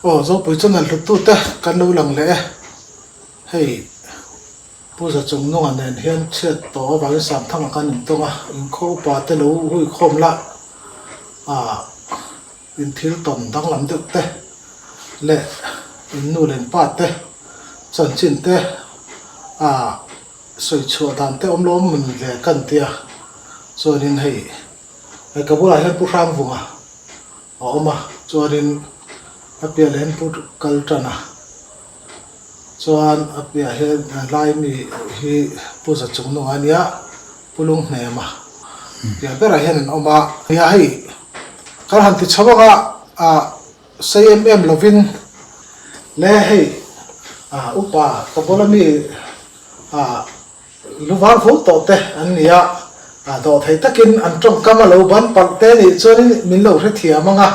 Aw Zopui chuan an hluttute kan lo lang leh e. Hei Pu Zachungnunga nen hian chhiat tawh avangin Samthanga kan intawng a, inkhaw upa te lo huikhawm lah ah in thil tawn danglam deuh te leh in nu leh in pa te chanchin te ah sawi chhuah dan te awm lo awm ve kan tia chuanin hei ka bulah hian Pu Hrangvunga a awm a, chuanin a piah leh hian pu kal tan a, chuan a piah hian lai mi hi pu za chung nung a nia pu lung hnem a piah berah hian an awm a, nia hei kan han ti chho ang a ah sei em em lovin le hei ah upa ka bula mi ah. Lu var vo tawh te an ni a, dawh thei takin an tawngkam a lo ban palh te nih chuanin min lo hrethiam ang a,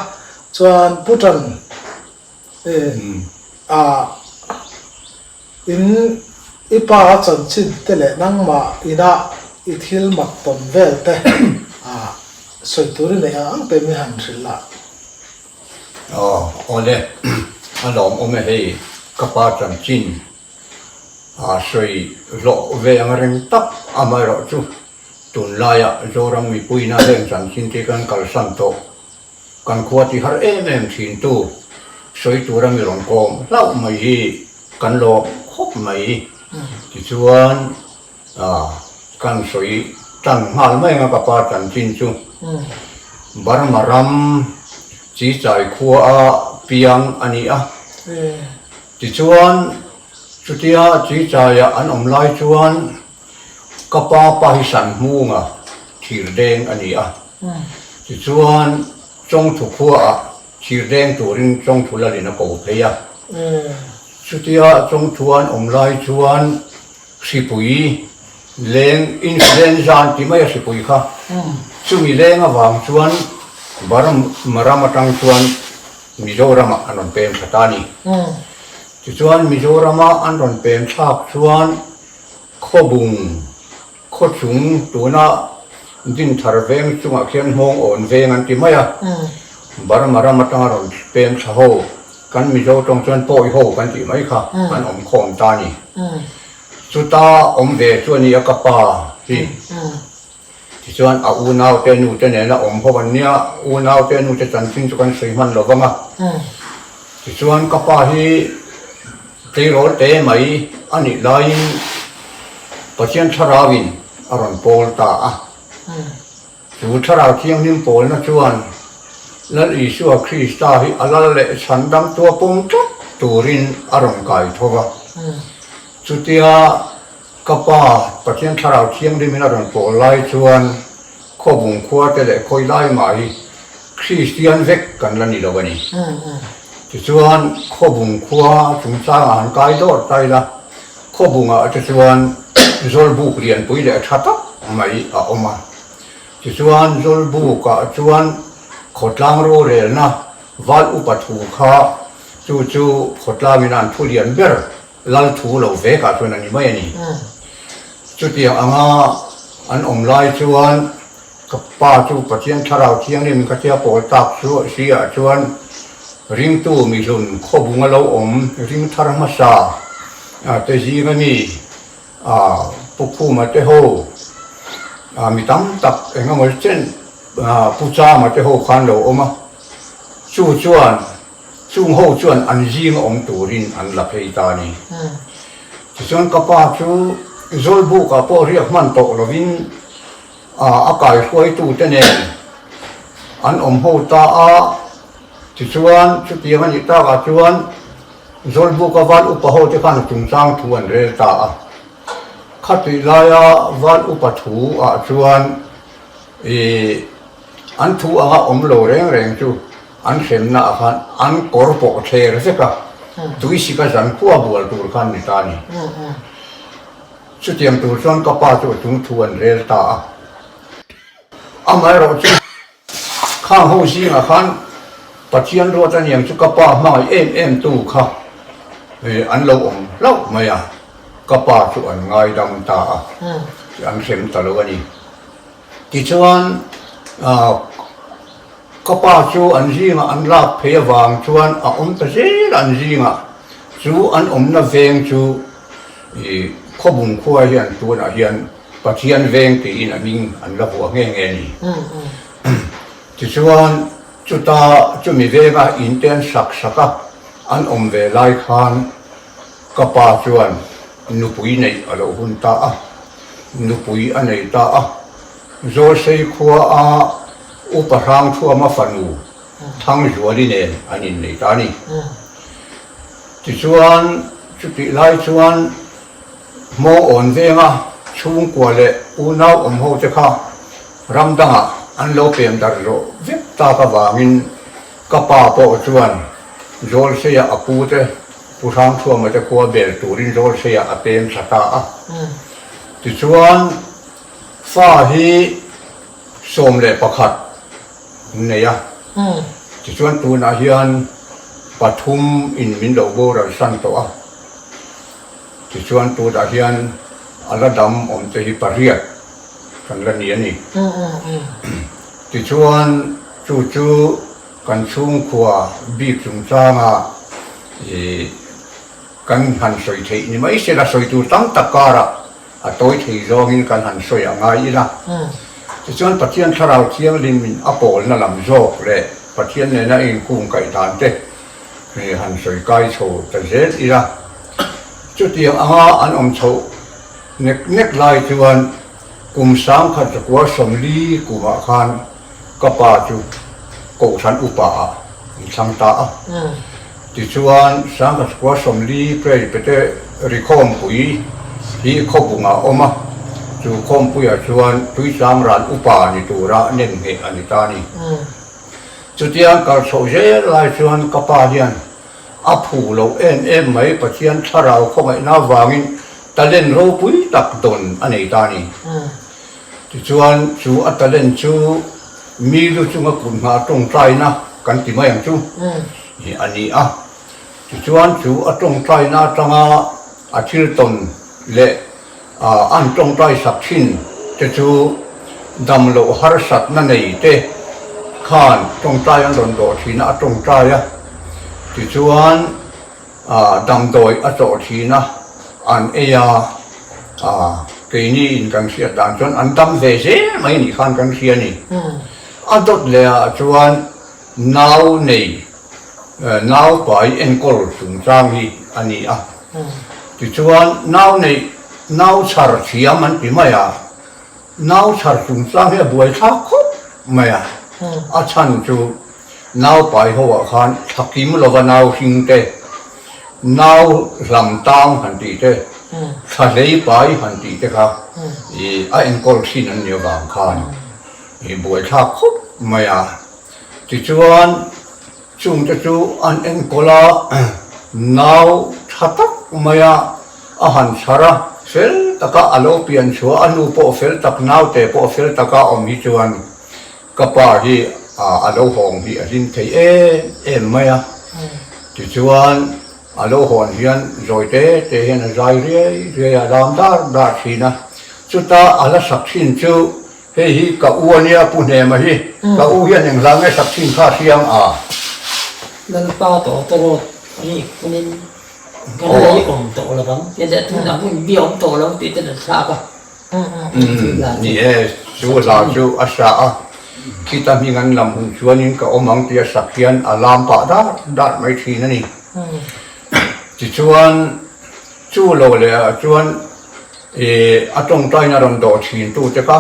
chuan Pu Tan a in i pa chanchin te leh nangmah ina i thil mak tawn vel te sawi tur i neih ang ang te min han hrilh a. Aw awle, a lawmawm e hei ka pa chanchin A sawi hlawh ve ang reng tak amaherawh chu tunlaiah Zoram mipuina heng chanchin te kan kalsan tawh. Kan khua ti har em em thin tu sawi tura mi rawn kawm hlauh mai hi kan lawm khawp mai. Tichuan kan sawi tan nghal mai anga ka pa chanchin chu Burma ram Chichai khua a piang a ni a. Tichuan, chutia Chichaiah an awm lai chuan ka pa pa hi Sanhmunga thirdeng a ni a. Tichuan, Chawngthu khuaah thirdeng turin Chawngthu lalin a ko phei a. Chutia Chawngthu an awm lai chuan hripui leng, influenza an ti mai a hripui kha, chumi leng avang chuan Burma ram atang chuan Mizoramah an rawn pem thla ta a ni. Tichuan Mizorama an rawn pem thlak chuan Khawbung khaw chung tuna Dinthar veng chungah khian Hmawng awn veng an ti mai a, Burma ram atanga rawn pem thla ho, kan Mizo tawng chuan Pawi ho kan tih mai kha an awm khawm ta a ni. Chuta awm ve chu a ni a ka pa hi. Tichuan a unaute nute nena awm ho an nia, unaute nute chanchin chu kan sawi hman lo vang a. Tichuan ka pa hi tleirawl te mai a nih laiin Pathian Thlarauin a rawn pawl ta a. Chu Thlarau Thianghlim pawlna chuan Lal Isua Krista hi a lal leh chhandam tua pawm tlat turin a rawn kai tho va. Chutia Ka pa, Pathian Thlarau Thianghlimin a rawn pawl lai chuan Khawbung khua te leh khawi lai mah hi Kristian vek kan la ni lo a ni. Tichuan, Khawbung khua chungchangah han kai dawr ta ila, Khawbungah te chuan Zawlbuk lianpui leh tha tak mai a awm a. Tichuan, Zawlbukah chuan khawtlang rorelna val upa thu kha chu chu khawtlangin an thu lian ber Lal thu lo vekah chuan a ni mai a ni. Chutiang anga an awm lai chuan ka pa chu Pathian Thlarau Thianghlim ka tia pawl tak chu si ah chuan ringtu mihlun khawbung a lo awm ring thar hmasa te zing a mi Pu Khuma te ho mi tam tak eng emaw chen Pu Chama te ho khan lo awm a, chu chuan Chung ho chuan an zing awm turin an la phei ta a ni. Tichuan ka pa chu Zawlbukah pawh riak hman tawh lovin a kaihruaitute nen an awm ho ta a. Tichuan chutiang a nih takah chuan Zawlbuka val upa ho te khan a chungchang thu an rel ta a. Khatih laia val upa thu ah chuan ih An thu anga awm lo reng reng chu an hremna ah khan an kawr pawh thler vek a, tuisika zan khua bual tur khan ni ta a ni. Chutiang tur chuan ka pa chu a chung thu an rel ta a. Amaherawh chu khang ho zingah khan Pathian ruat aniang chu ka pa hmangaih em em tu kha an lo awm hlauh mai a, ka pa chu an ngaidam ta a, an hrem ta lo a ni. Tichuan, Ka pa chu an zingah an lak phei avang chuan a awm ta zel a, an zingah chu an awmna veng chu ih Khawbung khua hian tunah hian Pathian veng tiin a hming an la vuah nghe nghe a ni. Tichuan chuta chumi venga in te an sak sak a, an awm ve lai khan ka pa chuan nupui neih a lo hun ta a, nupui a nei ta a. Zawlsei khua a Upa Hrangthuama fanu Thangzuali nen an innei ta a ni. Tichuan, chutih lai chuan Hmaw-awn venga chhungkua leh unau awm ho te kha ram dangah an lo pem darh zawh vek tak avangin ka pa pawh chuan Zawlseia a pu te Pu Hrangthuama te khua bel turin Zawlseia a pem thla ta a. Tichuan, Fa hi 11 an nei a, tichuan tunah hian pathum in min lo boral san tawh a, tichuan tunah hian a la dam awm te hi pariat kan la ni a ni. Tichuan chu chu kan chhungkhua bik chungchanga ih kan han sawi theih ni mai se la sawi tur tam tak karah A tawi thei zawngin kan han sawi a ngai ila. Tichuan Pathian Thlarau Thianghlim in a pawlna lam zawk leh Pathian nena inkung kaih dan te han sawi kai chho ta zel ila. Chutiang anga an awm chhoh nek nek lai chuan kum 1940 kumah khan Ka pa chu Kohhran upa ah an thlang ta a. Tichuan 1940 Presbyte Rikhawmpui hi khawbungah a awm a, chu khawmpuiah chuan Tuichang ral upa ni tura nem ngheh a ni ta a ni. Chutiang kal chhoh zel lai chuan ka pa hian a phu loh em em mai Pathian thlarau khawngaihna avangin talent ropui tak dawn a nei ta a ni. Tichuan, chu a talent chu mi lu chunga kut nghah tawngtaina kan ti mai ang chu hi a ni a. Tichuan, chu a tawngtaina atanga a thil tawn leh an tawngtai sak thin te chu dam loh harsatna nei te khan tawngtai an rawn dawh thin a, a tawngtai a. Tichuan. Damdawi a chawh thin a, an ei a, keini in kan hriat dan chuan an dam ve zel mai nih khan kan hria a ni. A dawt leh ah chuan nau nei, nau pai enkawl chungchang hi a ni a. Tichuan nau neih, nau chhar thiam an ti mai a, nau chhar chungchang hi a buaithlak khawp mai a, a chhan chu Nau pai ho ah khan thla kim lova nau hring te, nau hlam tang han tih te, thla hlei pai han tih te kha ih a enkawl thin an nih avang khan ih buaithlak khawp mai a. Tichuan chung te chu an enkawl a, nau tha tak mai a a han chhar a, fel taka a lo pian chhuah a, nu pawh fel tak, naute pawh fel taka a awm hi chuan Ka pa hi a lo hawng hi a hlim thei em em mai a, tichuan a lo hawn hian zawi te te hian a zai riai riai a, lam dar dar thin a, chuta a la sak thin chu hei hi ka u a nia Pu Hnema hi, ka u hian eng hla nge sak thin kha hriang a. Lalpa tawh tawrawt rik hunin kan lei awm tawh lo vang, tia leh tunah hun bi a awm tawh lo tih te an thlak a. Ni e, chu hla chu a sa a, khita hming an lam hun chuanin ka awm ang tia sak hian a lam pah dar dar mai thin a ni. Tichuan, chu lo leh ah chuan ih a tawngtaina rawn dawh thin tu te kha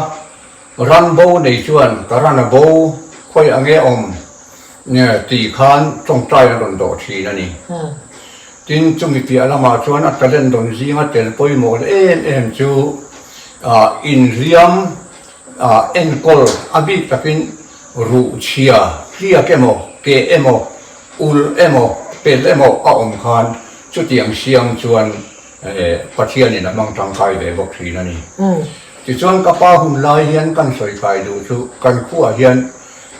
ran bo nei chuan ka ran a bo khawi ang e awm tih khan tawngtaina rawn dawh thin a ni. Tin, chumi piah lamah chuan a talent dawn zinga tel pawimawh leh em em chu inhliam enkawl a bik takin ruh chhia tliak emaw, keh emaw, ul emaw, pel emaw a awm khan chutiang siam chuan Pathianin a hmang tangkai ve bawk thin a ni. Tichuan ka pa hun lai hian kan sawi kai duh chu kan khuaah hian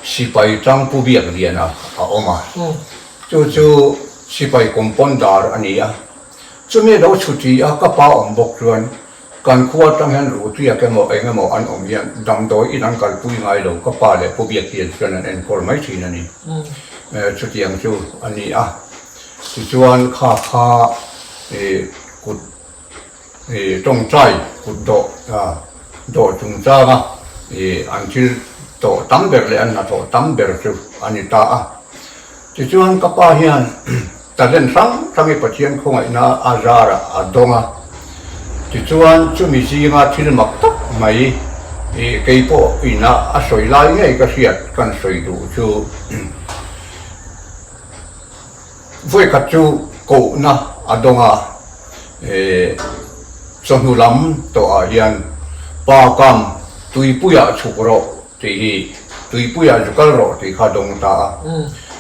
sipai tang pu biak liana a awm a, chu chu Sipai compounder a ni a, chumi lo chhuti a ka pa awm bawk chuan Kan khua atang hian Rutiak emaw eng emaw an awm hian damdawi in an kalpui ngai lo, ka pa leh Pu Biakhian chuan an enkawl mai thin a ni. Chutiang chu a ni a. Tichuan kha kha kut tawngtai kut dawh dawh chungchanga an thil tawh tam ber leh an hnathawh tam ber chu a ni ta a. Tichuan ka pa hian Talent hrang hrang i Pathian khawngaihna a zarah a dawng a, tichuan chumi zinga thil mak tak mai i kei pawh ina a sawi lai ngei ka hriat kan sawi duh chu vawikhat chu kohna a dawng a, chawhnu lam tawhah hian pa kam tuipuiah chhuk rawh Tih hi Tuipuiah zu kal rawh tih kha dawng ta a.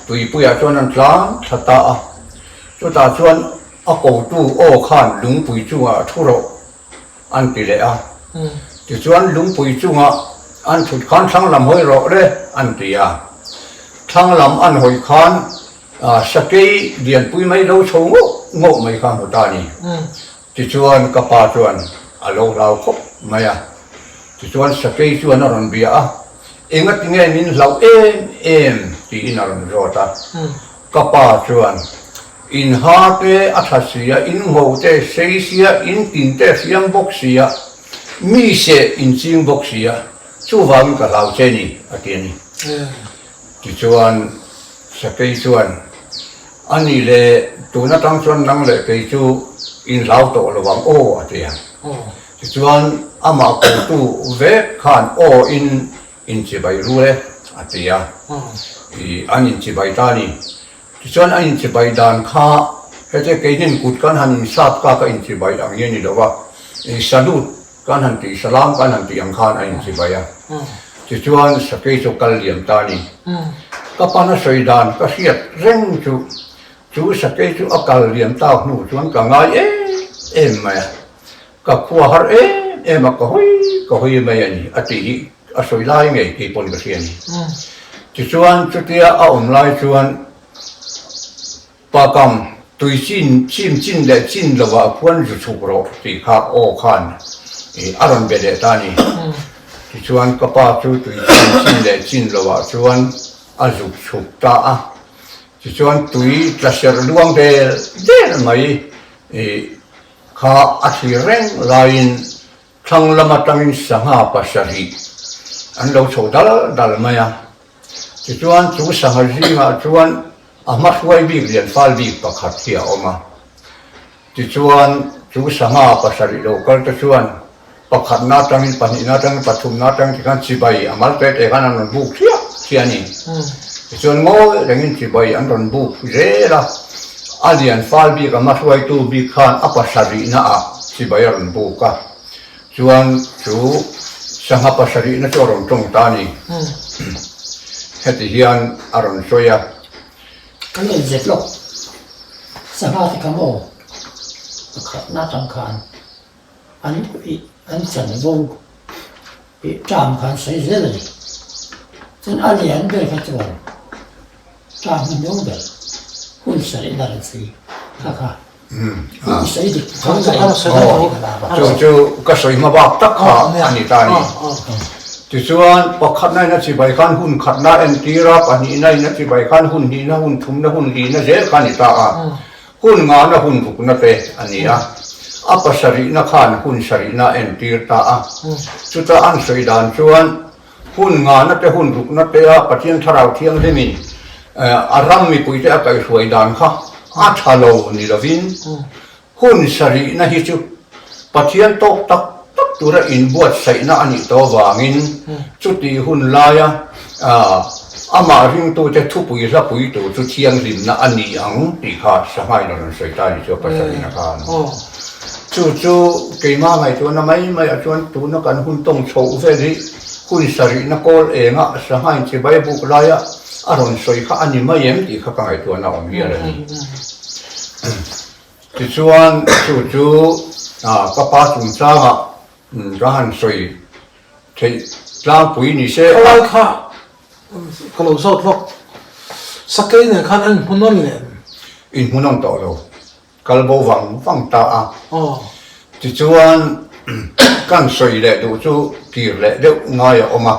Tuipuiah chuan an tlang thla ta a. Chutah chuan a kotu aw khan lungpui chungah thu rawh an ti leh a. Tichuan lungpui chungah an thut khan thlang lam hawi rawh le an ti a. Thlang lam an hawi khan sakei lianpui mai lo chho ngawh ngawh mai kha hmu ta a ni. Tichuan ka pa chuan a lo hlau khawp mai a, tichuan Sakei chuan a rawn bia a, Engati nge min hlauh em em? tiin a rawn zawt a. Ka pa chuan, In ha te a tha sia, in ngho te sei sia, in tin te hriam bawk sia, mi seh in ching bawk sia, chuvangin ka hlau che ni, a ti a ni. Tichuan Sakei chuan, A nih le, tun atang chuan nang leh kei chu inhlau tawh lo ang aw, a ti a. Tichuan amah kotu vek khan aw in inchibai ru e, a ti a. I an inchibai ta a ni. Tichuan a inchibai dan kha hete keinin kut kan han insat kak a inchibai ang hi a ni lo va, i salute Kan han tih salam kan han tih ang khan a inchibai a. Tichuan Sakei chu kal liam ta a ni. Ka pana sawi dan ka hriat reng chu, chu Sakei chu a kal liam tak hnu chuan ka ngai em em mai a. Ka khua har em em a, ka hawi ka hawi mai a ni a tih hi a sawi lai ngei tih pawn ka hria a ni. Tichuan chutia a awm lai chuan Pakam, tui chin, chim chin leh chin lovah khuan zu chhuk rawh tih kha aw khan a rawn be leh ta a ni. Tichuan ka pa chu tui chin chin leh chin lovah chuan a zuk chhuk ta a. Tichuan tui tla ser luang del del mai kha a thlir reng laiin thlang lam atangin sangha pasarih an lo chho dal dal mai a. Tichuan chu sangha zingah chuan a hma hruai bik lian fal bik pakhat hi a awm a. Tichuan chu sangha pasarih lo kal te chuan pakhatna atangin pahnihna atangin pathumna atangin tikhan chibai a mal te te khan an rawn buk thliah thliah a ni. Tichuan ngawi rengin chibai an rawn buk zel a, a lian fal bik a hma hruaitu bik khan a pasarihna ah chibai a rawn buk a. Chuan chu sangha pasarihna chu a rawn tawng ta a ni. Heti hian a rawn sawi a. Kan en zet lawk. Sangha te kha maw pakhatna atang khan an ih an chanvo ih term kha an sawi zel a ni. Chuan a lian ber kha chuan term hnuhnung ber hun sarihna rawn sawi kha kha. Chu chu ka sawi hma bak tak kha a ni ta a ni. Tichuan pakhatna in a chibai khan hun khatna a entir a, pahnihna in a chibai khan hun hnihna, hun thumna, hun lihna zel kha a ni ta a. Hun ngahna hun rukna te a ni a. A pasarihna khan hun sarihna a entir ta a. Chuta an sawi dan chuan Hun ngahna te hun rukna te a Pathian Thlarau Thianghlimin a ram mipuite a kaihhruai dan kha a tha lo ni lovin hun sarihna hi chu Pathian tawk tak tak tura inbuatsaihna a nih tawh avangin chutih hun laia amah ringtute thupui hlapui tur chu thianghlimna a ni ang tih kha Sanghain a rawn sawi ta a ni chu a pasarihna khan. Chu chu keimah ngaihtuahna mai maiah chuan tuna kan hun tawng chhoh vel hi hun sarihna kawl enga sanghain chibai buk laia a rawn sawi kha a ni mai em tih kha ka ngaihtuahna a awm hial a ni. Tichuan chu chu ka pa chungchangah ka han sawi theih tlangpui ni se. Khalai kha ka lo zawt lawk. Sakei nen khan an inhmuhnawn leh em? Inhmuhnawn tawh lo. Kal bo vang vang ta a. Tichuan. Kan sawi leh duh chu kir leh deuh ngai a awm a.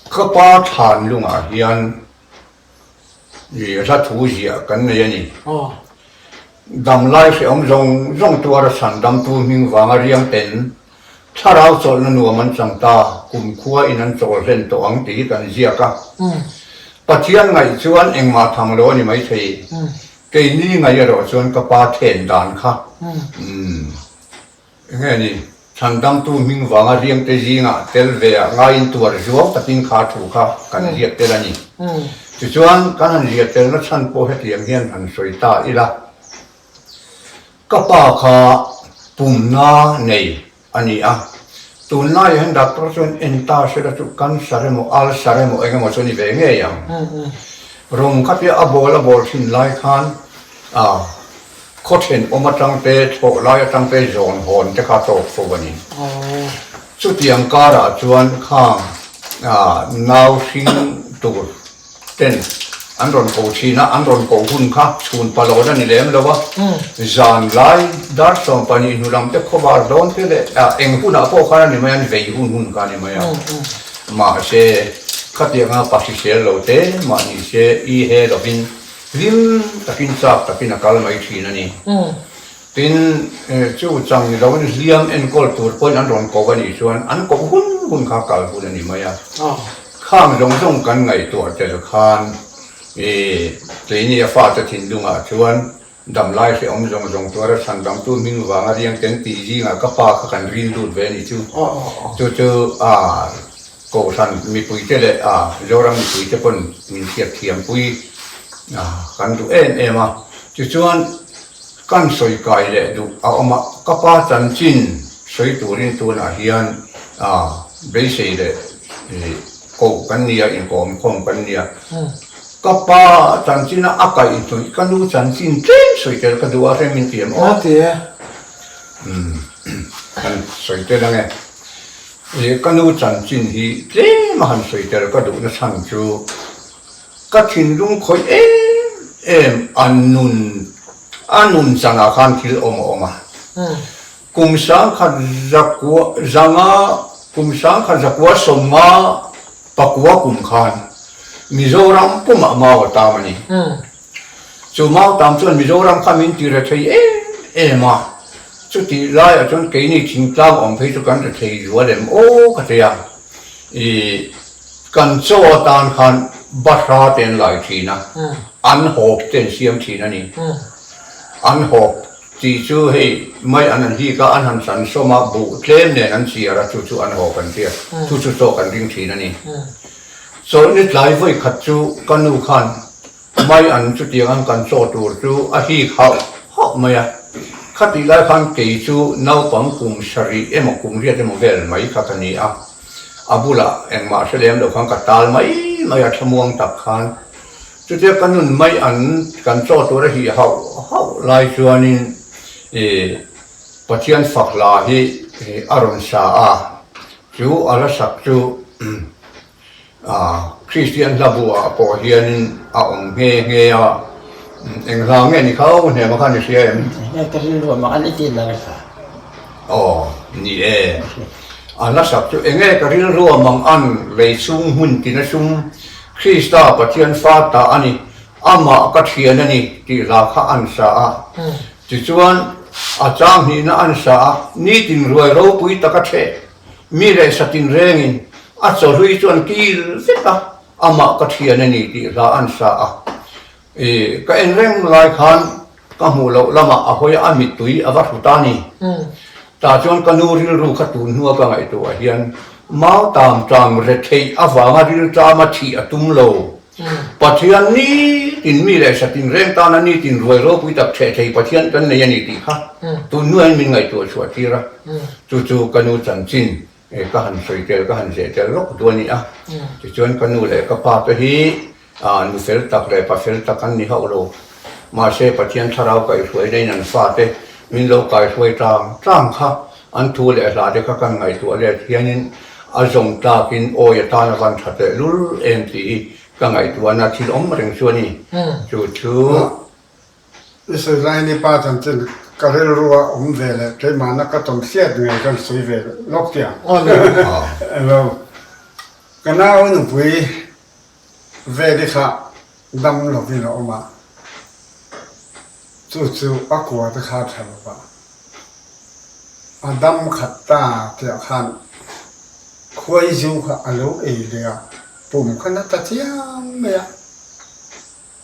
Ka pa thlan lungah hian hla thu ziah kan nei a ni. Damlai hrehawm zawng zawng tuara chhan damtu hming vanga riang ten thlarau chawlhna nuam an chang ta, kumkhua in an chawl hlen tawh ang tih hi kan ziak a. Pathian ngaih chuan engmah tham lo a ni maithei. Keini ngaih erawh chuan ka pa then dan kha umm enge ni, Chhandamtu hming vanga riangte zingah tel ve ah ngaiin tuar zuau takin kha thu kha kan ziak tel a ni. Tichuan kan han ziah telna chhan pawh hetiang hian han sawi ta ila, ka pa kha pumna nei A ni a, tunlaiah hian doctor chuan en ta se la chu cancer emaw ulcer emaw eng emaw chu a ni ve ngei ang. Rawng khatia a bawl a bawl thin lai khan ah khaw thenawm atang te thlawh lai atang te zawn hawn te kha tawk fo a ni. Chutiang karah chuan khang ah nau hring tur ten an rawn ko thin a, an rawn ko hun kha chhun palawn a ni lem lo a, zan lai dar 12 hnu lam te khawvar dawn te leh eng hunah pawh khan a ni mai a, an vei hun hun kha a ni mai a, mahse khatianga pa hrisel lo te mahni se i he lovin hlim takin chak takin a kal mai thin a ni. Tin, chu chang ni loin hliam enkawl tur pawhin an rawn ko a nih chuan an koh hun hun kha kal hun a ni mai a. Khang zawng zawng kan ngaihtuah tel khan i keini a fate thinlungah chuan damlai hrehawm zawng zawng tuara chhandamtu hming vanga riang ten tih zingah ka pa kha kan rin lut ve a nih chu. Chu chu a Kohhran mipuite leh a Zoram mipuite pawn min hriat thiampui kan duh em em a. Tichuan kan sawi kai leh duh a awm a, ka pa chanchin sawi turin tunah hian beisei leh koh kan nia, inkawmkhawm kan nia. Ka pa chanchina a kaihhnawih ka nu chanchin tlem sawi tel ka duh a, hrem min ti em aw? Kan sawi tel ange. He ka nu chanchin hi tlem a han sawi tel ka duhna chhan chu ka thinlung khawih em em a nun a nun chanah khan thil awm a awm a. Kum sangkhat zakua zanga kum sangkhat zakua sawmnga pakua kum khan Mizoram pumah mau a tam a ni. Chu Mautam chuan Mizoram kha min ti rethei em em a, chutih laiah chuan keini thingtlang awm phei chu kan rethei zual em aw ka ti a, ih kan chaw atan khan bahra te an lai thin a, an hawp te an siam thin a ni. An hawp tih chu hei mai an han hik a, an han chan sawm a, buh tlem nen an chiar a, chu chu an hawp an tia, chu chu chaw kan ring thin a ni. Chawlhni tlai vawi khat chu ka nu khan Mai an chutiang an kan chaw tur chu a hik hauh hauh mai a. Khatih lai khan kei chu naupang kum sarih emaw kum riat emaw vel mai kha ka ni a. A bulah engmah hre lem lo khan ka tal mai mai a thlamuang tak khan. Chutia ka nun mai an kan chaw tur a hih hauh hauh lai chuanin ih Pathian fak hla hi a rawn sa a. Chu a la sak chu. Kristian hla buah pawh hianin a awm nghe nghe a, eng hla nge ni kha aw hnema khan i hria em? Nge ka rilru a mak an i tih la kha. Aw, ni e. A hla sak chu enge ka rilru a mang an lei chung hmun tina sum Krista Pathian fa ta a ni, amah ka thian a ni tih hla kha an sa a. Tichuan a chang hnihna an sa a, nitin ruai ropui taka theh Mi leh satin rengin a chawhlui chu an kil vek a, amah ka thian a ni tih hla an sa a. I ka en reng lai khan ka hmuh loh lamah a hawi a, a mittui a va hrut a ni. Tah chuan ka nu rilru kha tun hnua ka ngaihtuah hian mau tam tam retheih avanga riltama thih a tum lo. Pathian nitin mi leh satin reng tana nitin ruai ropui tak theh thei Pathian kan nei a ni tih kha tun hnuaiin min ngaihtuah chhuah tir a. Chu chu ka nu chanchin ka han sawi tel ka han zeh tel lawk duh a ni a. Tichuan ka nu leh ka pa te hi nu fel tak leh pa fel tak an ni hauh lo. Mahse Pathian thlarau kaihhruaina in an fate min lo kaihhruai tang tang kha an thu leh hla te kha kan ngaihtuah let hianin a zawm tlakin awi atan a van tha teh lul em tih hi ka ngaihtuahna thil awm reng chu a ni. Chu chu. I sawi lai ni pa chanchin. Ka rilru a awm ve leh keimahna ka tawm hriat ngei kan sawi ve lawk tih ang. Elo, ka nau nupui veli kha dam lovin a awm a, chu chu a kua te kha a tha lo va, a dam khat ta tih ah khan khuaizu kha a lo ei leh a, pum kha na ta chiang mai a.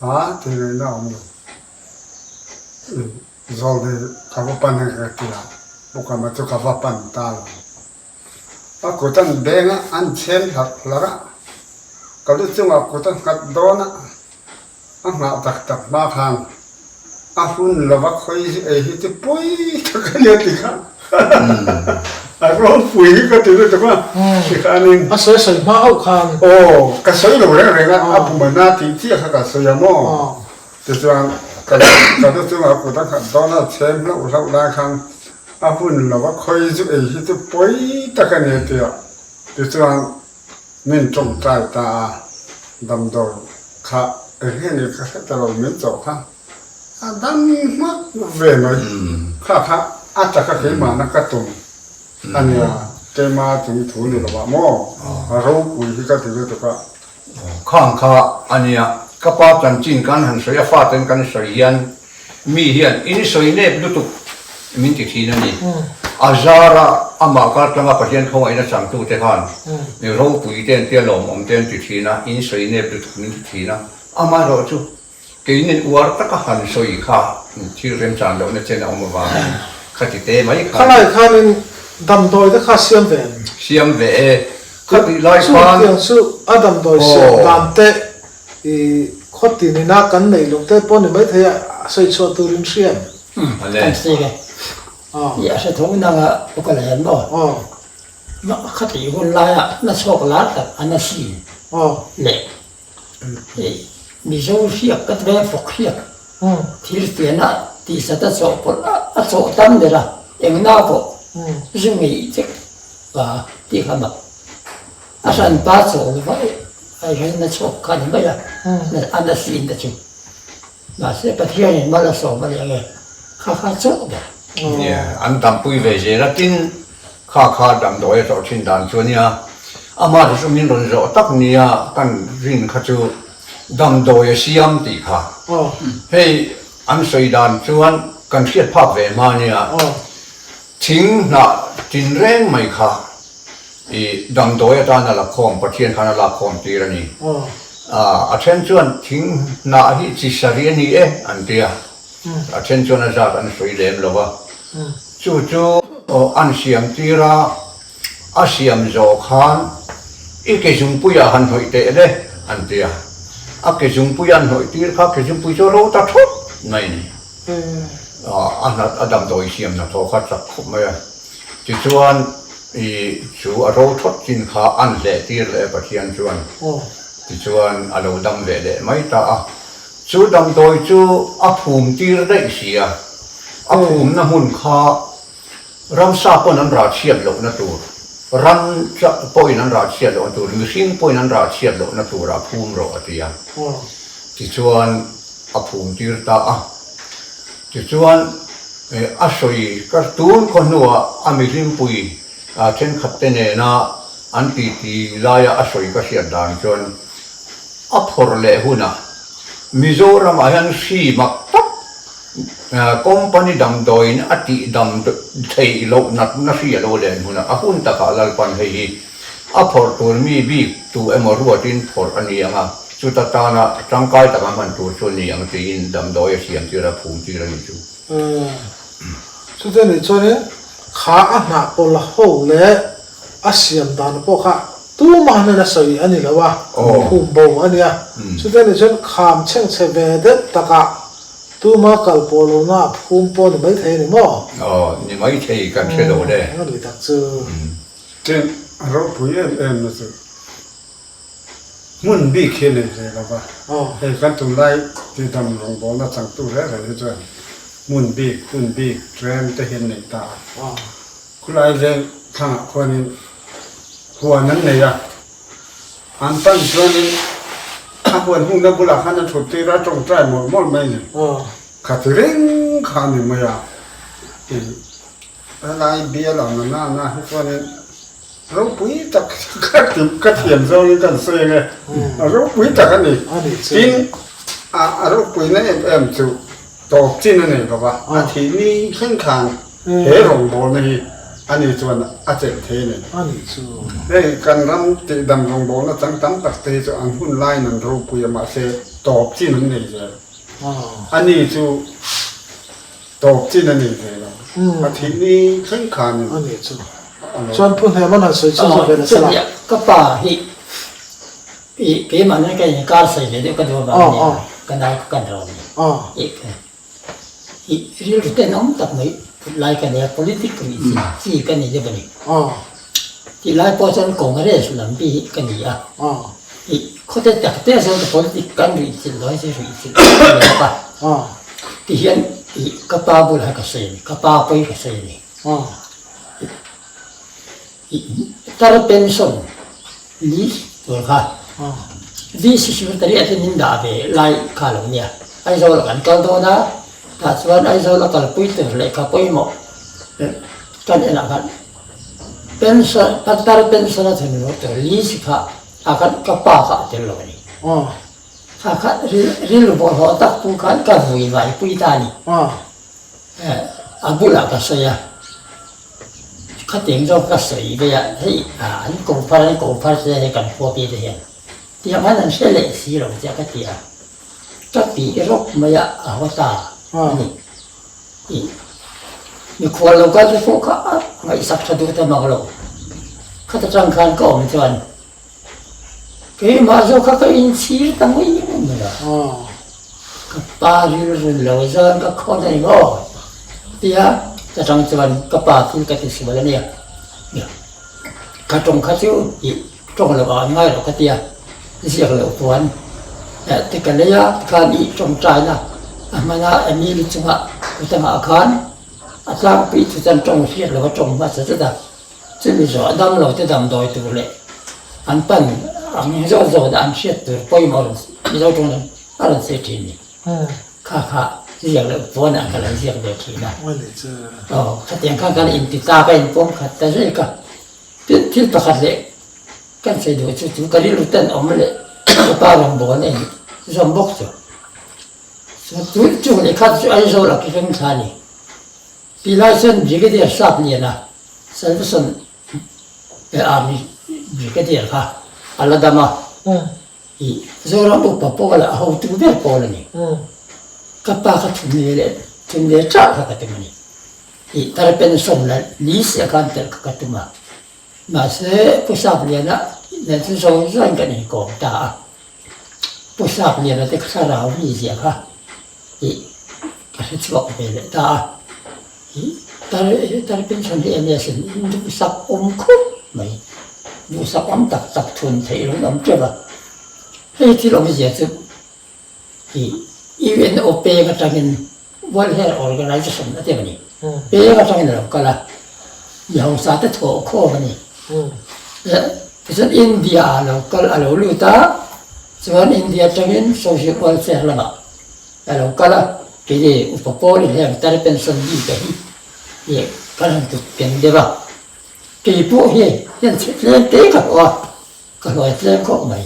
A ti ngaihna a awm lo. Zawlne ka va pan ang ka ti a, Bukama chu ka va pan ta lo. A kut an beng a, an chhem hlarh hlarh a, ka lu chungah kut a nghat dawn a, a nghah tak tak hma khan a hun lova khawi ei hi chu pui tak a nia ti kha a ropui hi ka ti lutuk a, tikhanin. A sawi sawi hma hauh khan. Aw, ka sawi lo reng reng a, a pumana tih chiah kha ka sawi a maw? Tichuan, ka ka lu chungah kut a nghat dawn a, chhem hlauh hlauh lai khan a hun lova khawi zu ei hi chu pawi tak a ni a ti a, tichuan min tawngtai ta a, damdawi kha eng nge ni ka hre ta lo min chawh kha a dam hmak ve mai, kha kha a taka keimahna ka tum a nia, keima chung thu ni lovah maw a ropui hi ka ti lutuk a. Khang kha a nia, ka pa chanchin kan han sawi a, faten kan sawi hian mi hian in sawi nep lutuk min ti thin a ni. A zara amah kar tanga Pathian khawngaihna changtute khan mi ropui te an tia lawmawm te an ti thin a, in sawi nep lutuk min ti thin a, amaherawh chu Keinin uar taka han sawi kha thil remchan lohna chen a awm avangin khati te mai khan. Khalai khanin damdawi te kha siam ve em? Siam ve e. Khatih lai khan. Chutiang chu a damdawi siam dan te i khawtin ina kan neih loh te pawh ni maithei a, a sawi chhuah turin hria em? Kan sawi ve. I a hre tho nanga ka la en maw? Khatih hun laia na chhuak lar tak a na si leh. Mizo hriak ka tlem fawk hriak thil fian a tihsat a chawhpawlh a chawh tam ber a, engna pawh zu ngei vek a tih kha mak. A hranpa chawh lo va ai hian a chhuak kha a ni mai a, a na sin te chu. Mahse Pathianin mal a sawm a ni ang e, kha kha chauh ber. Nia, an dampui ve zel a, tin kha kha damdawi a tlawh thin dan chu a nia, amah chu chu min rawn zawh tak nia kan rin kha chu damdawi a siam tih kha. Hei an sawi dan chuan kan hriat phak ve hma nia, thing hnah tinreng mai kha I damdawi atana la khawm, Pathian khan a lak khawm tir a ni. A then chuan thing hnah hi chi sarih a ni e an ti a, a then chuan a zat an sawi lem lo va. Chu chu an siam tir a, a siam zawh khan i ke zungpuiah han hnawih teh le an ti a, a ke zungpui an hnawih tir kha ke zungpui chu a ro ta thawt mai a ni. A hnat a damdawi siam hnathawh kha chak khawp mai a. Tichuan, i chu a ro thawt chin kha an hleh tir leh a Pathian chuan. Tichuan, a lo dam ve leh mai ta a. Chu damdawi chu a phum tir daih si a. A phumna hmun kha ramsa pawn an rah chhiat lohna tur, ran pawhin an rah chhiat lohna tur, mihring pawhin an rah chhiat lohna turah phum rawh a ti a. Tichuan, a phum tir ta a. Tichuan, a sawi ka tun khaw hnuah a mihlimpui thenkhat te nena an titi laia a sawi ka hriat dan chuan a phawrh leh hunah Mizoramah hian hri mak tak company damdawiin a tih dam theih loh natna hri a lo len hunah a hun takah Lalpan hei hi A phawrh tur mi bik tu emaw ruatin phawrh a ni ang a, chuta tana tangkai taka hman tur chu a ni ang tiin damdawi a siam tir a, phum tir a nih chu. Umm. Chutia nih chuanin kha a hnah pawlh ho leh a siam dan pawh kha tumah hnen a sawi a ni lo a, phum bo a nia. Chutia nih chuan kham chhengchhe ve deuh takah tuma kal pawh lohna a phum pawh a ni maithei a ni maw? Aw, ni maithei kan hre lo le. Umm, a ni tak chu. Tin, a ropui em em na chu hmun bik hi a nei ve lo va, hei kan tunlai tidam rawngbawlna changtu reng reng hi chuan hmun bik, hun bik, tlem te hi an nei ta a. Khulai veng thlangah khuanin huan an nei a, an pan chuanin a huan hungna bulah khan a thut tir a, tawngtai mawlh mawlh mai a ni. Kha ti reng kha a ni mai a. Helai bial ang na na na hi chuanin ropui tak ka ti ka thiam zawngin kan sawi ang e, a ropui tak a ni. Tin, a ropuina em em chu tawp chin a nei lo va, a thih ni thleng khan he rawngbawlna hi a ni chuan a chelh thei a ni. Hei kan ram tihdam rawngbawlna chang tam tak te hi chu an hun laiin an ropui a mahse tawp chin an nei zel. A ni chu. Tawp chin a nei ve lo. A thih ni thleng khanin. A nih chu. Chuan Pu Hneman han sawi chu zawh ve nasa la. Ka pa hi i keimah nen ka inkar sawi ve deuh ka duh avang a nia. Ka nau ka kan rawn ni. I rilru tenawm tak mai put lai ka nei a, politic rih chi ka ni deuh a ni. Tih lai pawh chuan Congress lam bi hi ka ni a. I khawte tak te chuan politic kan rih chilh dawn si rih chilh ka ni bawk a. Ti hian i ka pa bulah ka sawi a ni, ka pa pawi ka sawi a ni. I tar pension list tur kha VC secretary a te min dah ve lai kha lo nia. Aizawl ah kan kal dawn a, tah chuan Aizawl a kalpui tur lehkha pawimawh kan enah khan pension tar pension a thun tur list kha ah khan ka pa kha a tel lo a ni. Kha kha rilru bawlhhlawh tak pawh khan ka vui vai pui ta a ni. A bulah ka sawi a, khatiang zawk ka sawi ve a, hei an ko phar an ko phar che hei kan khuapi te hian tiang khan an hre leh si lo che ka ti a, ka tih rawk mai a a haw ta a ni. Mikhual lo kal te pawh kha a ngaihsak tha duh ta mang lo, khata tang khan ka awm chuan Keimah zawk kha ka inchhir ta mai mai a, ka pa rilru lo zan ka khawn a ni maw? Tia ka tang chuan ka pa thil ka ti sual a nia, ka tawng kha chu ih tawng loh ah an ngai loh ka tia, ziak loh puan te ka lei a tikhan ih tawngtaina a hman a Emily chungah kutangah khan a tlangpui chu chuan tawng hriat loh a tawng hmasa zet a. Chumi zawh a dam lo te damdawi tur leh an pan ang zawt zawt a an hriat tur pawimawh rawn Mizo tawng lam a rawn sawi thin ni. Kha kha ziak loh pawn ah ka lo ziak ve thin a. Aw khatiang khan kan inti ta ka inpawm khat ta zek a. Tin thil pakhat leh kan sawi duh chu chu ka rilru ten awm leh ka pa rawn bawl a in zawm bawk chu. Chu chu leh khat chu Aizawl ah ka ring thla a ni. Ti lai chuan Brigadier Sap Liana Salvation Army Brigadier kha a la dam a, i Zoram upa pawl ah a hotu ber pawl a ni. Ka pa kha thun ve leh thun ve chah kha ka tum a ni. I tar pension la list ah khan telh kha ka tum a. Mahse Pu Sap Liana nen chu zawi zawiin kan inkawm ta a. Pu Sap Liana te thlarau mi zia kha tih ka hre chhuak ve leh ta a, ih tar tar pension hi enge sin in duhsak awm khawp mai, duhsak awm tak tak thun theih lo in awm teuh a, hei thil awmzia chu ih UNO peng atangin World Health Organization a ti a ni, peng atangin a lo kal a, mi hausa te thawh khawm a ni, tichuan India ah a lo kal a lo lut a. Chuan India atangin Social Welfare lamah a lo kal a, keini upa pawlin heng tar pension bik a hi ih kan han kut ken deuh a, kei pawh hi hian chhe tlem te ka hlawh a, ka hlawh tlem khawp mai,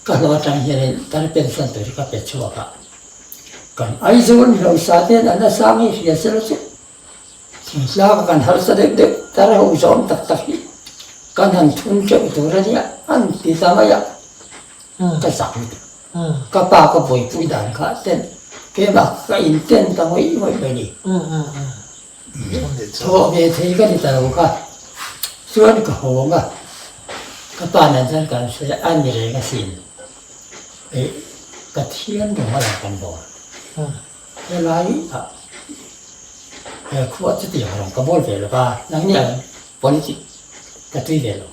ka hlawh atang hianin tar pension tur hi ka pe chhuak a, kan Aizawl milosa ten an asang hi hria sela chu Thingtlang kan harsa deuh deuh tar ho zawm tak tak hi kan han thun teuh tur a nia an ti ta mai a, ka zak lutuk. Ka pa ka buaipui dan kha ten keimah ka in ten ta ngawih ngawih mai ni. Thawh ve thei ka ni ta lo kha chuan ka hawng a, ka pa nen chuan kan sawi a ni reng asin, Pathian rawng a lang kan bawl. Helai ah he khua chutiang rawng ka bawl ve lo va, nangni ang politic ka tui ve lo.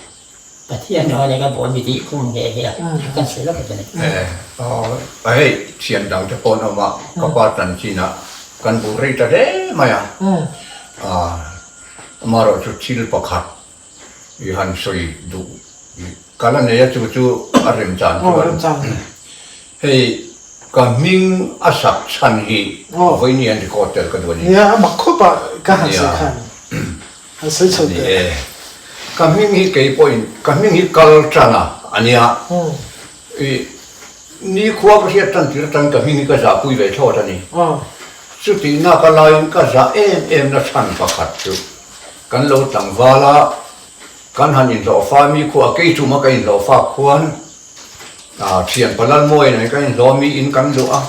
Pathian rawng ania ka bawl mi tih khum nghe nghe a, kan sawi lawk a ni. A hei thian dang te pawh an awm a, ka pa chanchin ah kan buh rei ta hle mai a, amaherawh chu thil pakhat i han sawi duh ka la nei a, chu chu a remchan chuan hei. Ka hming a sak chhan hi vawiin an record tel ka duh a ni. Nia, a mak khawp a ka han sawi khan han sawi chho teh. Ni e, ka hming hi kei pawhin ka hming hi kal tan a a nia. I nikhua ka hriat tan tir atangin ka hming hi ka zahpui ve thlawt a ni. Chutihna ka laiin ka zah em em na chhan pakhat chu kan lo tlangval a, kan han inhlawhfa mi khuaa kei chuma ka inhlawhfa khuan Thian Palal Mawi nen kan inhlawh mi in kan luh a,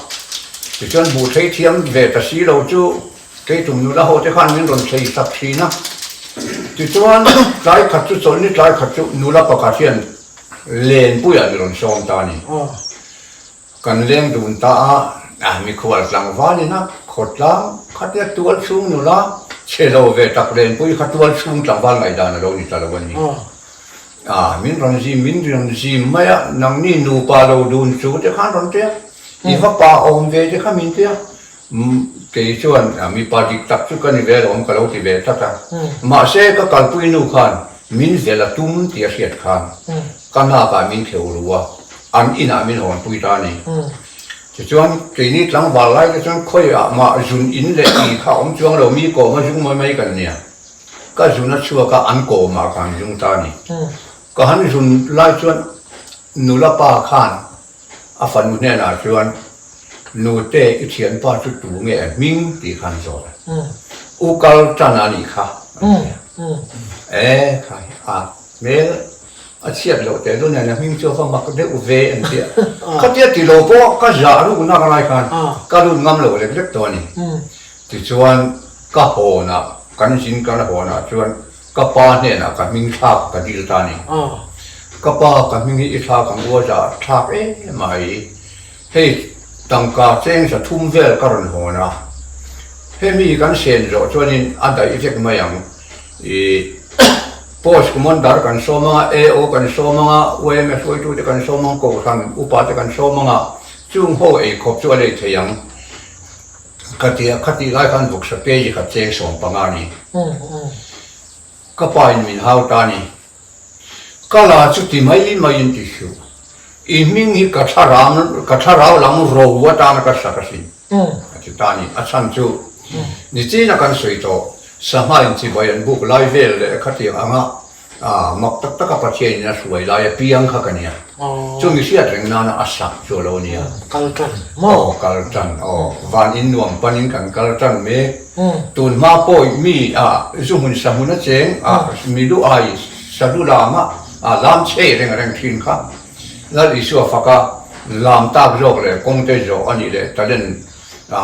tichuan hmuh thei thiam ve ta si lo chu kei tum nula ho te khan min rawn thlei sak thin a. Tichuan tlai khat chu chawlhni tlai khat chu nula pakhat hian Lenpuiah mi rawn sawm ta a ni. Kan leng dun ta a, a mikhual tlangval ina khawtlang khatia tual chhung nula chhe lo ve tak Lenpui kha tual chhung tlangval ngaihdan a lo ni ta lo a ni. A, min rawn zim, min rawn zim mai a, nangni nupa lo dun chu te khan rawn tia, i va pa awm ve te kha min tia, kei chuan mipa dik tak chu ka ni ve alawm ka lo ti ve tlat a, mahse ka kalpui nu khan min vel a tum tih a hriat khan ka nakah min kheu ru a, an inah min hawnpui ta a ni. Tichuan keini tlangval lai te chuan khawiah mah zun in leh ti kha awm chuang lo mi kawm a zung mai mai kan nia. Ka zun a chhuak a, an kawmah ka han zung ta a ni. Ka han zun lai chuan nula pa khan a fanu hnenah chuan, Nute, i thianpa chu tu nge a hming? tih kha an zawt a. U kal tan a nih kha, an ti a. E khai, a hmel a chhiat loh teh lu nen a hming chu a va mak deuh ve, an ti a. Khatia ti lo pawh ka zah rukna ka lai khan ka lut ngam lo lek lek tawh a ni. Tichuan ka hawnah, kan zin kan hawnah chuan ka pa hnenah ka hming thlak ka dil ta a ni. Ka pa ka hming hi i thlak ang u a zah thlak em mai. Hei tangka cheng za thum vel ka rawn hawn a, hemi kan sen zawh chuanin a daih vek mai ang. I Post Commander kan sawm anga, AO kan sawm anga, YMA hruaitute kan sawm ang, Kohhran upate kan sawm anga, chung ho eikhawp chu a lei thei ang. Ka ti a, khatih lai khan vawksa kg khat cheng 15 a ni. Ka pa in min hau ta a ni. Ka la chu ti mai mai in ti suh. I hming hi ka thlarau ka thlarau lam ro atana ka sak asin a ti ta a ni. A chhan chu nichina kan sawi tawh sangha in chibai an buk lai vel leh khatiang anga A mak tak taka Pathianin a hruai lai apiang kha ka nia. Chu mi hriat reng nana a sak chu a lo nia. Kal tan maw? Aw kal tan aw. Van in nuam panin kan kal tan mek. Tun hma pawh mi a zu hmun sa hmun a cheng a mi lu ai sa lu lama a lam chhe reng reng thin kha. Lal Isua faka lam tak zawk leh kawngte zawh a nih leh talent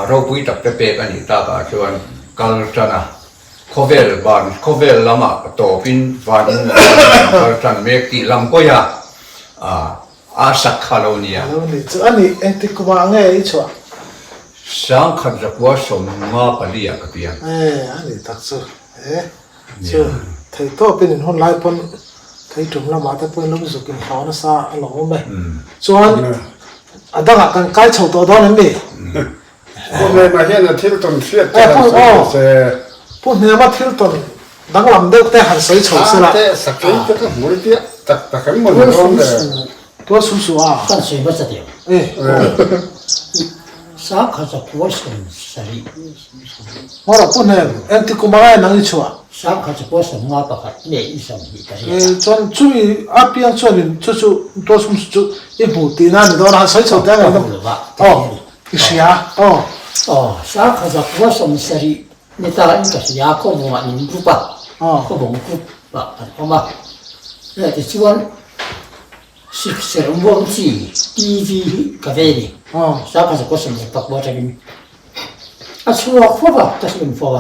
ropui tak te pek a nih takah chuan kal tan a. Khawvel van khawvel lamah tawpin van in kan kal tan mek tih lam kawi a, a sak kha lo nia. Lo ni chu a nih, engtik kumah nge i chhuah? 1954 ah ka piang. E, a nih tak chu. E, chu thei tawpin in hun lai pawn thei tum lamah te pawhin lum zuk in hlauh nasa a lo awm e. Chuan a dangah kan kai chho tawh dawn em ni? Pu Hnema hian a thil tawn hriat te han sawi chho se. Pu Hnema thil tawn danglam deuh te han sawi chho se la. Te sakei te ka hmui piah tak tak em maw ni dawn le. Tual sum su a. Kan sawi hmasa teh. Sangkhat zakua 70. Ngawrh Pu Hnem, engti kum a ngai nang i chhuah? 1951 nge i 28. Chuan chumi a piang chuanin chu chu tual sum su chu i hmu tihna a ni dawn a, han sawi chho teh ang em? Aw. I hria aw. Aw, 1970 ni ta in ka hria, khawvawngah min group a, khawvawng group ah kan awm a. Hei tichuan sikser muang chi TV hi ka ve ni, 1974 atangin a chhuak fo a, ka hlim fo a,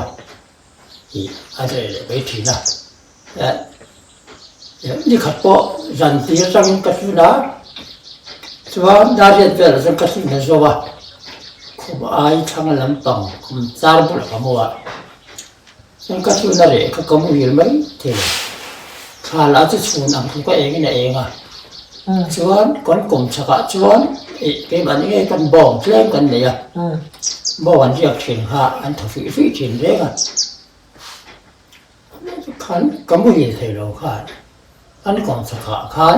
tih a reh leh mai thin a. Nikhat pawh zan tir atangin ka hlun a, chuan Dariat velah chuan ka hlun ta zawk a, khum ai thlang lampang khum char bulah ka mu a, chuan ka hlun a reh kha ka muhil mai thei lo, thla lah chu chhun ang tluk a engin a eng a, chuan kan kawm chhakah chuan ih keimahni ngei kan bawng tlem kan nei a, bawng an riak thin kha an thaw fih fih thin reng a. Khan ka muhil thei lo khan an kawng chhakah khan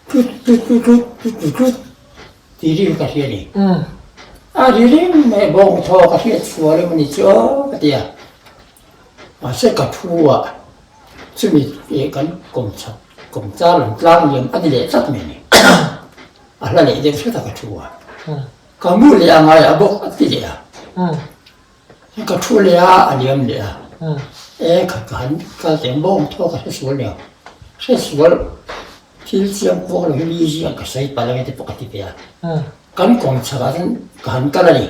tlut tlut tlut tlut tlut tlut tlut. Tih ri ka hria ni. A ri reng mai bawng thaw ka hriat sual emaw ni chu aw ka ti a. Mahse ka thu a, chumi eh kan kawm chak kawm char lam tlang liam a ni leh tlat mai ni. A hla leh deuh hret a ka thu a. Ka mu leh a ngai a bawk a ti leh a. Ka thu leh a, a liam leh a. E kha ka han kal teh ang bawng thaw ka hre sual leh ang. Hre sual thil chiang kuak lo hi mi ziak ka sawi palh ange te pawh ka ti ve a. Kan kawng chhakah chuan ka han kal a ni.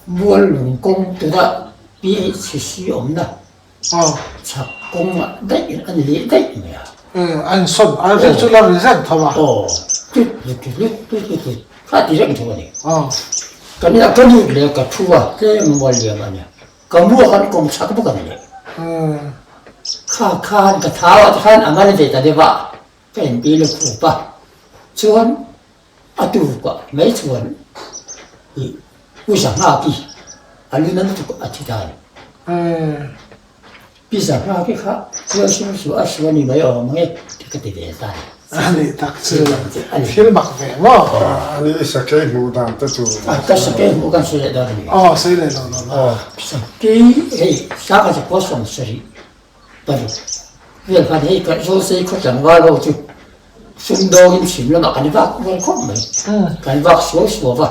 Mual lung kawng tunah PHCC awmna chhak kawngah daih a ni leh daih mai a. A insawn a ri chu la ri reng tho a. Aw, tlut tlut tlut tlut tlut tlut kha ti reng tho a ni. Ka nia ka lut leh ka thu a tlem mual liam a nia. Ka mua khan kawng chhak bawk a ni leh. Kha khan ka thau ah te khan a ngal ve ta deuh a, ka inti leh khup a. Chuan A tukah mai chuan ih Pu Zahnghaki a lu na lutuk a thi ta a ni. Pi Zahnghaki kha chuan sum su a su a ni mai awm ang e tih ka ti ve ta a ni. A nih tak chu thil mak ve maw? A ni sakei hmuh dan te chu. Ka sakei hmuh kan sawi leh dawn a ni. Aw sawi leh lo lo lo. Sakei hei sangha zakua 70 paruk vel khan hei kan Zawlsei khaw tlangval ho chu Sumdawngin chhim lamah kan vak rual khawp mai. Kan vak suau suau va,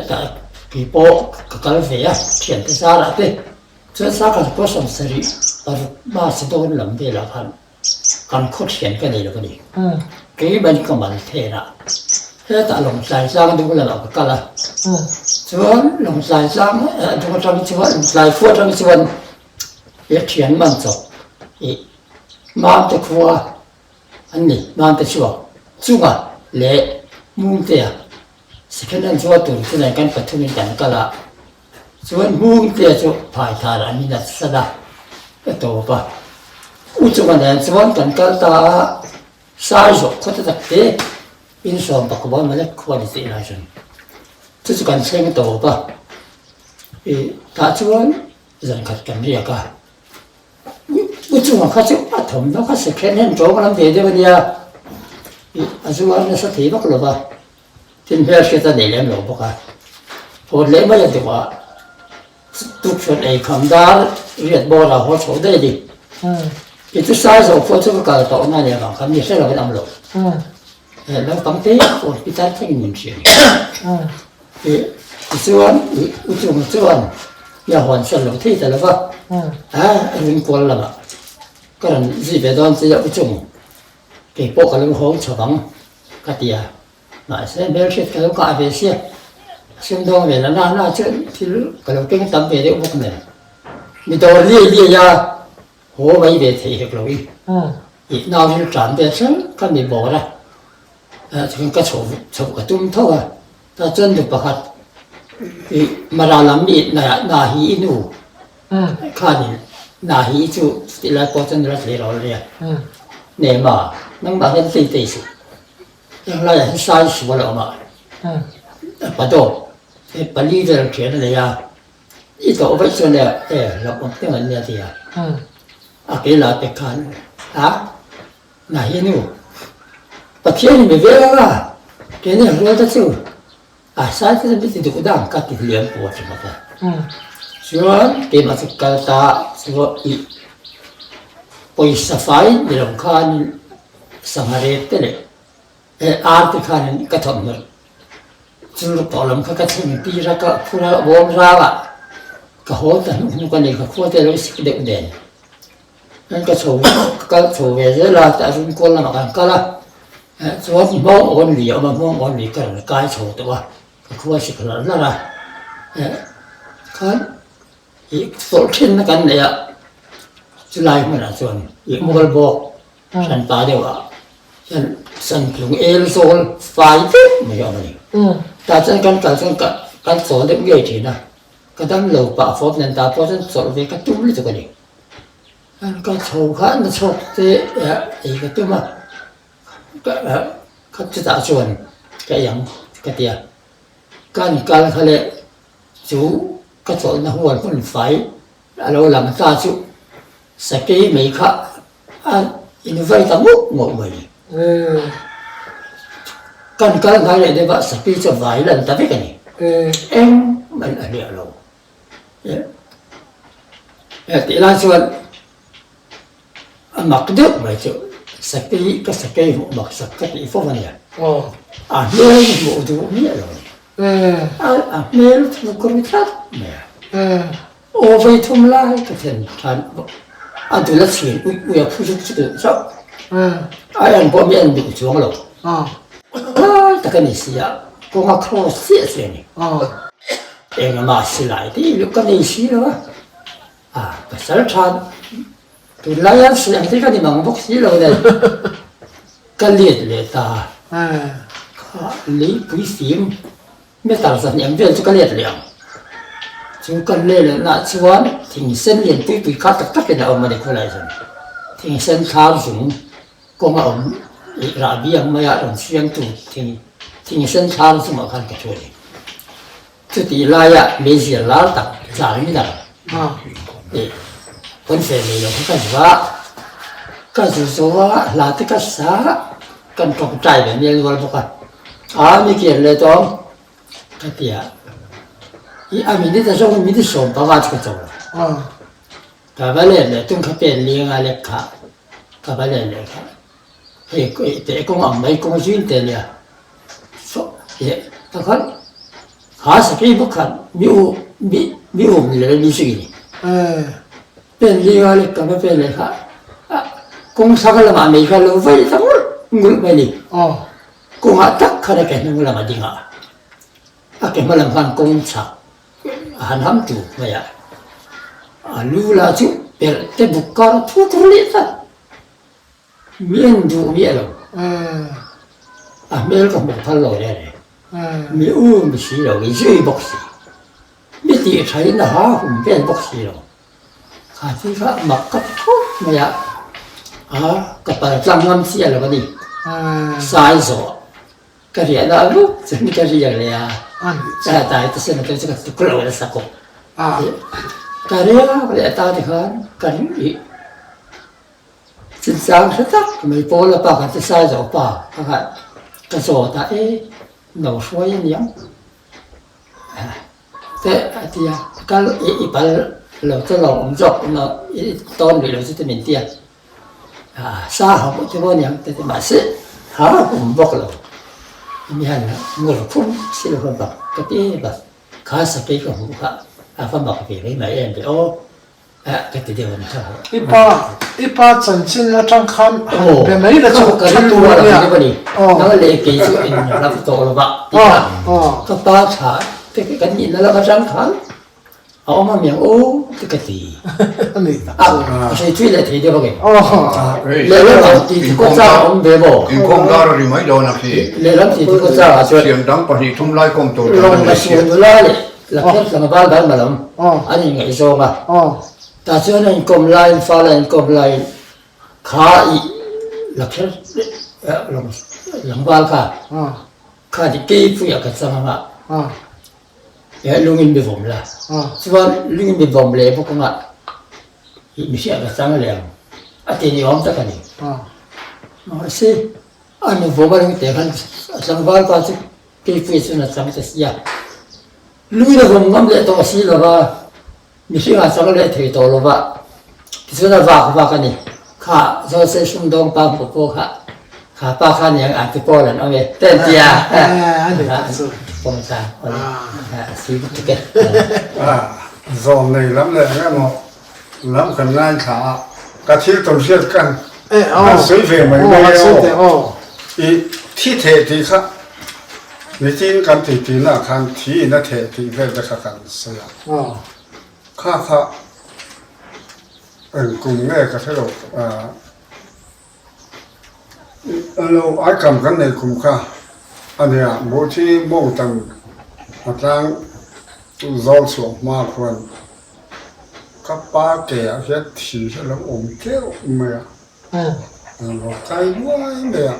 tah kei pawh ka kal ve a, thiante zarah te chuan Sangha pawh 70 paruk hma si dawn lam velah khan kan khaw thian ka nei lo a ni. Keimahni ka mal then a, hetah Lawngtlai tlang dung lamah ka kal a, chuan Lawngtlai tlang dung atang chuan Lawngtlai khua atang chuan he thian man chawp ih Mamte khua an ni. Mamte chhuak chunga leh Mungtea second hand chua tur chu nen kan pathumin kan kal a, chuan Mungtea chu phai thar an inat san a, ka tawp a. U chunga nen chuan kan kal ta a, Saizawh khaw te tak te insawm pakua malek khua ni tih lai chuan chu chu kan thleng tawp a, ih tah chuan zan khat kan riak a. U chungah kha chu a thawmhnaw kha second hand tawng lam ve deuh a nia, ih a zuar nasa thei vak lo va, tin hmelhriat a nei lem lo bawk a, phawt leh mai a duh a, tukverh ei kham dar riat bawr ah haw chho daih a ni. Kei chu Saizawh pawh chu ka kal tawh na nia vang khan mi hre lo in awm lo, naupang te pawh hospital thlengin min hria a ni. Ih tichuan ih u chung chuan i a hawn sawn lo thei ta lo va, a ring kual lamah ka rawn zui ve dawn che a u chung kei pawh ka lo hawng chho ang ka ti a, mahse hmelhriat ka lo kah ve sia, sumdawng ve la na na chuan thil ka lo keng tam ve deuh bawk nen mi dawr liai liai a haw mai ve thei hek lo i ih nau ril tan ve thleng ka mi bawr a. Chuan ka chhoh chhoh ka tum tho a, tah chuan nu pakhat ih Mara lam mi na na hi i nu khanin na hi chu tih lai pawh chuan nula tleirawl a nia, Nema nangmah hian tei tei suh, englaiah hian sai sual a awm a, pa dawt he pali vel thian a nei a, i tawh vaih chuan e e hlauh awm teng an nia a ti a, a keila te khan a. Na hi nu, Pathian in mi vel anga keini ang rual te chu a sai te chu mi ti duh dang ka ti hliam pawh a ti bawk a. Chuan keimah chu kal ta chu ih pawisa fai ni lo khanin sangha rep te leh ar te khanin ka thawmhnaw chu tawh lam kha ka thleng tir a ka phur a bawm rang ah ka haw ta hnuh hnuk a ni ka khua te a lo sik deuh nen. An ka chho ka kal chho ve zel a tah chuan kawl lamah kan kal a chuan hmawng awn lui a awm a hmawng awn lui ka rawn kai chho tawh a ka khua sik hlarh hlarh a khan ih tawlh thinna kan neih a chulai hmunah chuan ih mual bawk hran pa deuh ah chuan santlung el zawl fai vek mai a awm a ni tah chuan kan kal chuan kan chawl deuh ngei thin a ka damlo pah fawp nen tah pawh chuan chawlh ve ka tum lutuk a ni. Ka chho kha na chhawk te ei ka tum a, ka chutah chuan ka ei ang ka ti a, ka ni kal kha leh chu ka chawlhna hual hmun fai a lo lang ta chu sakei mai kha a invai ta ngawt ngawt mai. Kan kal hnai leh deuh a, Sapi chu vai lan ta vek a ni. Engmah in a hliah lo. Tih lai chuan a mak deuh mai chu Sapi ka sakei hmuh mak sak ka tih fo a nia. A hmel hmuh duh miah lo a ni. A hmel chu ka ru tlat mai a. Aw vei thum lai ka thlen than a dul a chhin uih uih a phu zuk zuk loh chauh. A en pawh mi en duh chuang lo. Lai tak a ni si a, kawng a cross chiah chiah a ni. Engmah silai te i ka nei si lo a, a pasal tha tunlai hian silai ang te ka ni mang bawk si lo nen ka let leh ta a, kha leipui fim Meter zahniam vel chu ka let leh ang. Chu ka let leh nah chuan thing sen lian pui pui kha tak takin a awm a ni khawlai chuan. Thing sen thlar zung kawng a awm ih rahbi ang maia rawn siamtu thing thing sen thlar zungah khan ka thu a ni. Chutih laia meizial lar tak tlar minar ih pawnfe nei lo kha ka zu a, ka zu zo a hla te ka sa kan tawngtai ve mial nual bawk a. A mi kir leh tawh ka ti a, i a minute a zawng minute 15 chu ka cho lo. Ka va let leh tum kha pen liang a lek kha ka va let leh kha hei teh kawng ang mai kawng zin te nia ta khan kha sakei bawk khan mi u mi mi um ni lo mi zui ni. Pen liang a lek ka va pen leh kha kawng sak lamah mei kha lo vaih ta ngulh ngulh mai ni. Kawngah tak khan a ke hnung lam a ding a, a ke hma lam khan kawng chhak a han ham tur mai a, a lu lah chu perh te buk kar a thu tur leh tlat, mi en duh miah lo, a hmel ka hmuh phal lo reng reng, mi u mi si lo, mi zui bawk si, mi tih tha in a ha hum vel bawk si lo. Kha thil kha mak ka ti khawp mai a, a ka pal tlang ngam chiah lo a ni. Sai zawh ka riahna a vuk chuan ka riak leh a, ka tai te sen atang chu ka tuk lo nasa kawp. Ka riak leh ta te khan ka ri chinchang hre tak mai pawl a pa kha chu sai zawh pa kha ka zawt a e no hruai a niang. Te a ti a, kal i i pal lo chu lo awm zawk emaw i tawn rih lo chu te min ti a, sa ha pawh chu maw niang te ti mahse ha awm bawk lo mi hian ngur phum si lo kha bak ka ti bak kha sakei ka hmuh kha a va mak ve mai mai em ve aw. Ka ti deuh a ni tho. I pa, i pa chanchin atang khan han be mai la chu tha tur a nia. Nang leh kei chu in ram tawh lo va ti kha. Ka pa tha te kan nihna lam atang khan a awm a miang aw te ka ti. A sawi thui leh thei deuh a ngei. Lehlam ti ti kawt chang a awm ve maw? Inkhawm dar a ri mai dawn a khi. Lehlam ti ti kawt chang ah chuan. Siam dang pahnih thum lai kawm tur dang a nei sia. Lawng nula leh Lakher tlangval dang ma lam an inngaihzawng a, tah chuan a inkawm laiin fal a inkawm laiin kha i Lakher tlangval kha kha dik keipui a ka chang anga he lungin mi vawm la, chuan lungin mi vawm leh bawk anga i mihring a ka chang leh ang a ti ni awm tak a ni. Mahse a nu vawm a ring teh khan a tlangval pa chu Keipui chuan a chang ta si a, lui la vawm ngam leh tawh si lova, mihring a chang leh thei tawh lova, tichuan a vak vak a ni. Kha Zawlsei sumdawng pa hmuh pawh kha, kha pa kha aniang a ti pawl an awm e, te an ti a. Pawm ta, a si lutuk e. Zawm nei lam leh eng emaw lam kan ngaithla a, ka thil tawn hriat kan han sawi ve mai mai e aw. I thi theh tih kha nitin kan ti tihna ah khan thi in a theh tih vel te kha kan sawi a. Kha kha eng kum nge ka hre lo lo ai kam kan nei kum kha a nia Muthi mawngtam a tlang zawl chhuah hma khuan ka pa ke ah hian thi hi a lo awm keuh mai a a lo kai luai mai a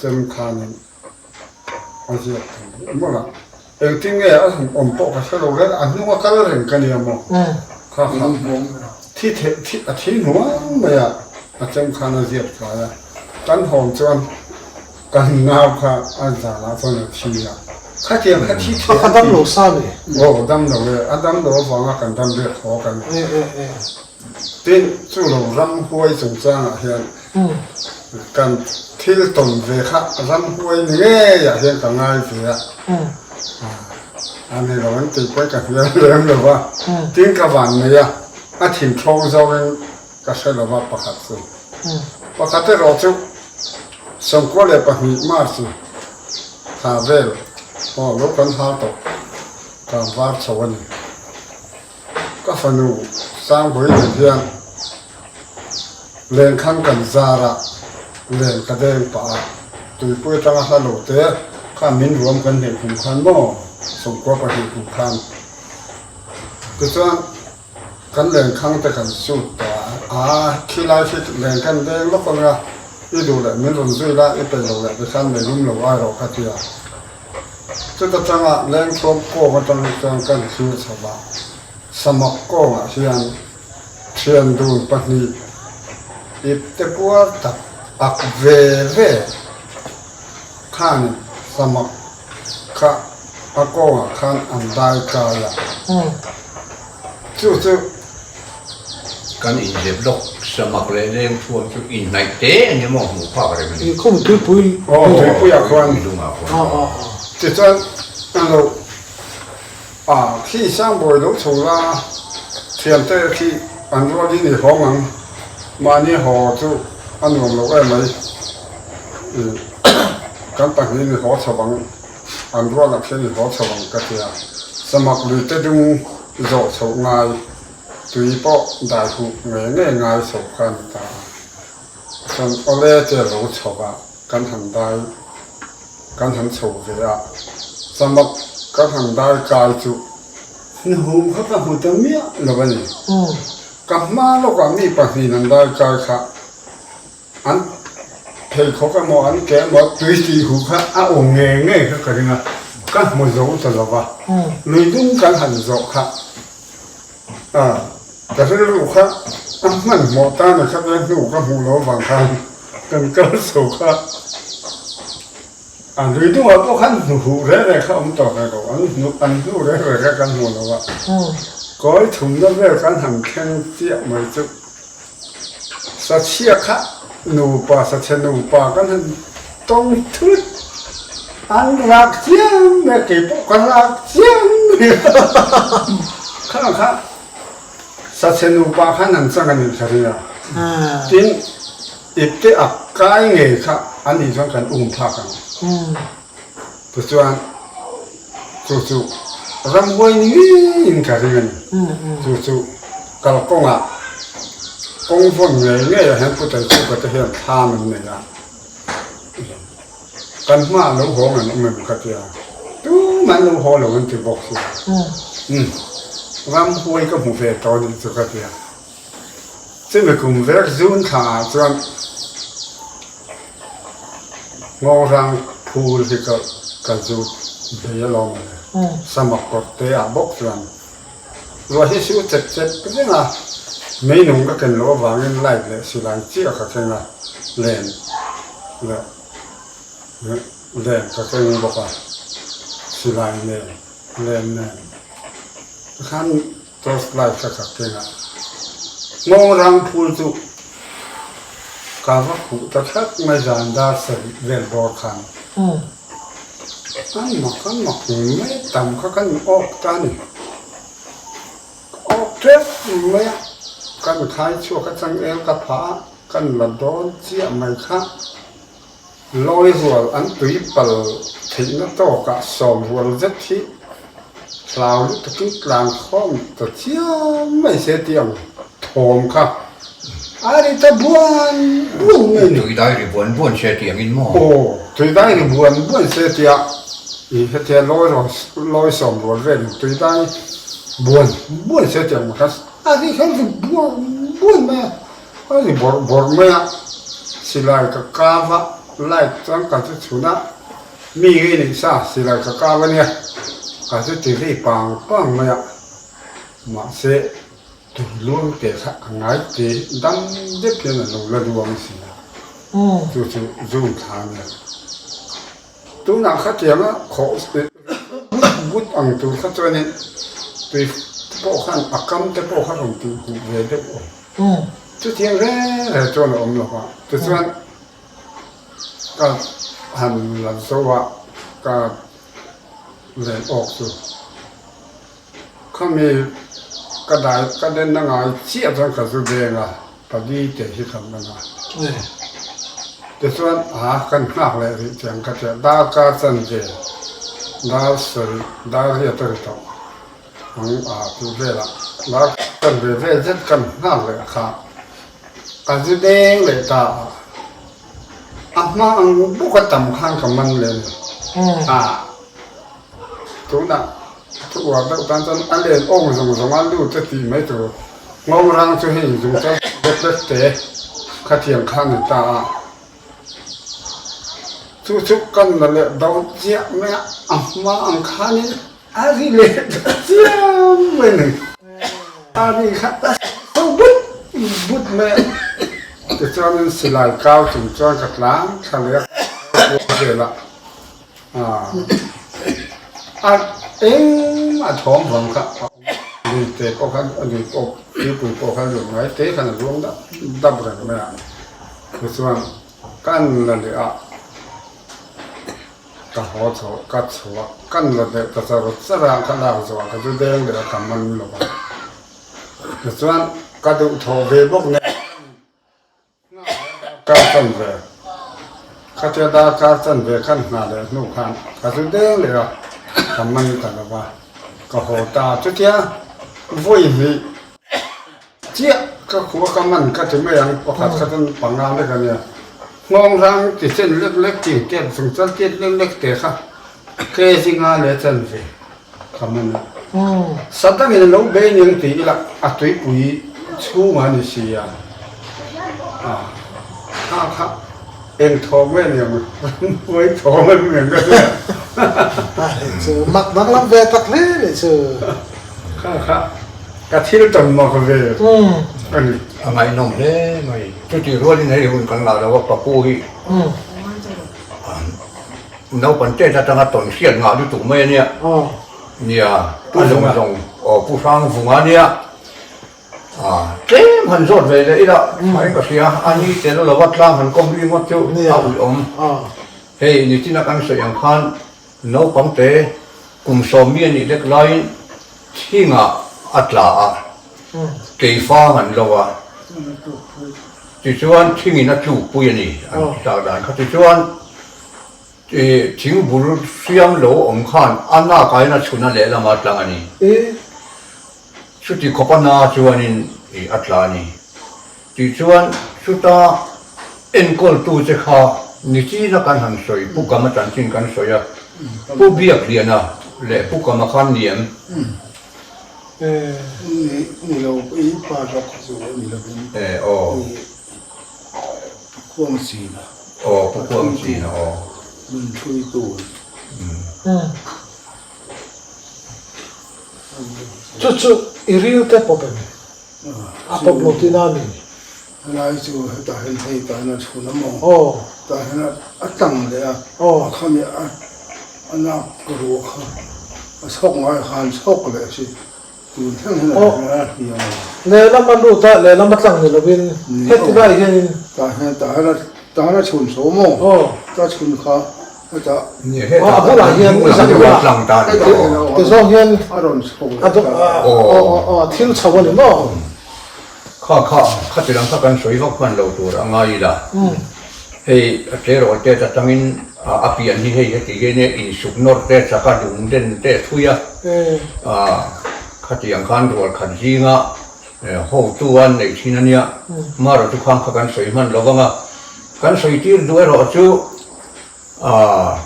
chem khanin a ziak thei mawlh a engtin nge a han awm pawh ka hre lo reng a hnung a kal reng ka nia maw kha kha thi theih thi a thi hnuang mai a a chem khan a ziak thlai a kan hawn chuan. Kan nau kha a zanah chuan a thi a, khatiang kha thi thei a dam lo sa ni. Aw dam lo e, a dam lo avanga kan dam riak haw kan ni. Tin, chu lo ramhuai chungchangah hian kan thil tawn ve kha ramhuai ni ngeiah hian ka ngai ve a, a ni lo an tih pawhin ka hnial lem lo va, tin ka van nei a, a thinthawng zawngin ka hre lo va pakhat chu. Pakhat erawh chu 92 March thla vel aw lo kan hal tawh tlang var chho a ni. Ka fanu Sangbawi nen hian lenkhang kan zar a, len ka deng pah a, tuipui atanga hla lo te khan min ruam kan hneih kum khan maw 92 kum khan tichuan Kan lenkhang te kan sut tawh a, aa khilai khi leng kan deng lawk ang a, i duh leh min rawn zui la, i peih loh leh tikhan nei lum lo ai rawh ka ti a. Chuta tanga lengthuam kawng atang chuan kan thlir chho a, samak kawngah hian thian dun pahnih ip te puar tak ak ve ve khanin samak kha a kawngah khan an dai kai a. Chu chu kan inzep lawk samak leh leng thuam chu inhnaih te a ni maw hmuh phak reng a ni. Inkhawm tuipui Aw tuipuiah khuan lungah khuan. Tichuan a lo a khi Sangbawi lo chho la thiante khi an rualin i hawng ang mahni haw chu a nuam lo em mai kan pahnihin i haw chho ang. An rualah khian i haw chho ang ka tia. Samak lui te dung zawh chhoh ngai, tui pawh dai huh ngei ngei ngai chho kha a ni ta a. Chuan awle te lo chho a, kan han dai, kan han chho ve a. Samak kan han dai kai chu hnuhum kha ka hmu ta miah lo a ni. Ka hma lawkah mi pahnihin an dai kai kha. An pheikhawk emaw an ke emaw tui tih huh kha a awm ngei ngei kha ka ring a, ka hmu zo ta lo va, lui dum kan han zawh kha a ka rilru kha a hmanhmawh tan a kha vel hnu ka hmuh loh avang khan kan kal chho kha a lui dungah pawh khan hnu huh reng reng kha awm tawh ve lo, an hnu an hnu reng reng kha kan hmu lo va, kawi thumna vel kan han thleng chiah mai chu. Sachhia kha nupa sachhe nupa kan han tawng thut an rak chiam mai kei pawh ka rak chiam mai kha kha sachhe nupa khan an chang a ni ka ring a tin ipte a kai ngei kha an nih chuan kan um phak ang tichuan chu chu ramhuai ni ngeiin ka ring a ni chu chu. Kalkawngah kawng vawn ngei ngei ah hian Pu Taichuka te hian thlam an nei a, kan hmaah lo hawng an awm em ka tia, tumah an lo haw lo an ti bawk si. Umm ramhuai ka hmu ve tawh anih chu ka tia. Chumi kum vek zun thla ah chuan Ngawngrang phul hi ka ka zut bei alawm le, samak kawr te ah bawk chuan. Ruah hi su chep chep reng a, mei nung ka ken loh avangin light leh silai chiah ka keng a, len leh len ka keng bawk a, silai nen len nen tikhan torch light kha ka keng a, nghawng rang phul chu ka va khuh ta thlat mai zan dar sarih vel bawr khan. An mak an mak mai tam kha kan awk ta a ni. Ka awk tep mai a, kan khai chhuak a changel ka phah a, kan la dawn chiah mai kha. Lawi rual an tui pal theihna tawkah sawm rual zet hi hlau lutukin tlan khawm ta chiang mai se tih ang thawm kha. A ri ta buan buan mai ni. Tui dai ri buan buan se tih angin maw? Aw, tui dai ri buan buan se tia i hetia lawi rawn lawi sawm rual velin tui dai buan buan se tih ang kha a ri khan ri buan buan mai a, a ri bawrh bawrh mai a, silai ka kap a, light chuan ka chu chhun a, mi ngei nih sa silai ka kap a nia, ka chu ti ri pang pang mai a, mahse. Tui luang te kha a ngai te dam dep hian a lo la luang si a, chu chu zun thla a nia. Tunah khatianga khawh but ang tur kha chuanin tui te pawh khan a kam te pawh kha rawn tih huh ve deuh awm. Chutiang reng reng chuan a awm lo va, tichuan ka han la zo a, ka len awk chu khami ka dai ka denna ngai chiah chuan ka zu deng a, pali te hi kan man a. Tichuan a kan nghak leh rih chiang ka tia, darkar chanve, dar sarih, dar riat a ri tawh. Ang a tih velah lar kan ve vel zet kan nghak leh kha ka zu deng leh ta a, a hma ang bawk a tam khan ka man leh a ni. A tunah thu uar deuh tan chuan a len awng zawng zawng a lut a tih mai tur nghawng rang chu hei zung chuan vek vek te khatiang kha a ni ta a. Chu chu kan la leh do chiah mai a, a hma ang khanin a ri leh ta chiam mai a ni. A ri kha a so but but mai a, tichuanin silai kau chung chuan ka tlang thla leh a, ka kual vel a, a engmah thawm vang kha a awm a, lui te pawh khan a lui pawh tuipui pawh khan lui ngai te khan a luang dap dap reng mai a. Tichuan ka an la leh a, ka haw chho, ka chhuah, ka an la leh ta char char a, ka lak zawh ah ka zu deng leh a, ka man lo a. Tichuan ka duhthawh ve bawk nen ka chan ve, khatia darkar chan ve khan nghah leh hnu khan ka zu deng leh a, ka man ta lo va, ka haw ta. Chutia vawi hnih. Chiah ka khua ka man ka ti mai ang pakhat kha chuan panga lek a nia. Nghawng hrang ti chen lek lek ting tep chung chuan tiat lek lek te kha kg nga leh chan ve ka man a. Sadangin a lo bei aniang ti ila a tuipui chhungah a ni si a. Kha kha eng thawm nge niang ramhuai thawm a ni ang ka hria. Chu mak danglam ve tak hle nih chu. Kha kha ka thil tawn mak ve a ni. A ngaihnawm hle mai. Chutih rualin hei hun kan ngah lo a Papu hi naupang tet atanga tawn hriat ngah lutuk mai a nia. Nia a zawng zawng aw Pu Hrangvunga a nia. Tlem han zawt ve leh ila thain ka hria, a ni tel lova tlang han kawm ri ngawt chu a ui awm. Hei nichina kan sawi ang khan naupangte kum sawmmi a nih lek laiin thingah a tla a, keifang an lo a, tichuan thingin a tlukpui a ni an ti tak dan kha. Tichuan thing bul hriam lo awm khan a nakaiin a chhun a lehlamah a tlang a ni. Chuti khawp a na chuanin i a tla a ni. Tichuan, chuta enkawltu che kha nichina kan han sawi, Pu Kama chanchin kan sawi a, Pu Biakliana leh Pu Kama khan ni em? Ni lo, i pa zawk kha chu ni lovin i Pu Khuangchina. Aw, Pu Khuangchina aw. Min hruaitu. Chu chu i ril te pawp em? A pawp lo tihna a ni. Helai chu hetah hian hei tah hian a chhun a maw? Tah hian a tlang leh a, a khami a nak ruah kha a chhawk ngai khan chhawk leh si tun thleng hian a hliam a. Lehlam a lut a, lehlam a tlang ni lovin heti lai hianin. Tah hian tah hian tah hian a chhun chho maw? Ta chhun kha. A bulah hian i zak bulah ti zawng hian a thil chho a ni maw? Kha kha khati lam kha kan sawi vak hman lo tur a ngai ila. Hei a tleirawl te atangin a pian hi hei heti hian insuk nawr te chaka lung den te a thui a. Khati ang khan rual khat zinga hotu a neih thin a nia. Marawh chu khang kha kan sawi hman lo vang a. Kan sawi tir duh erawh chu. A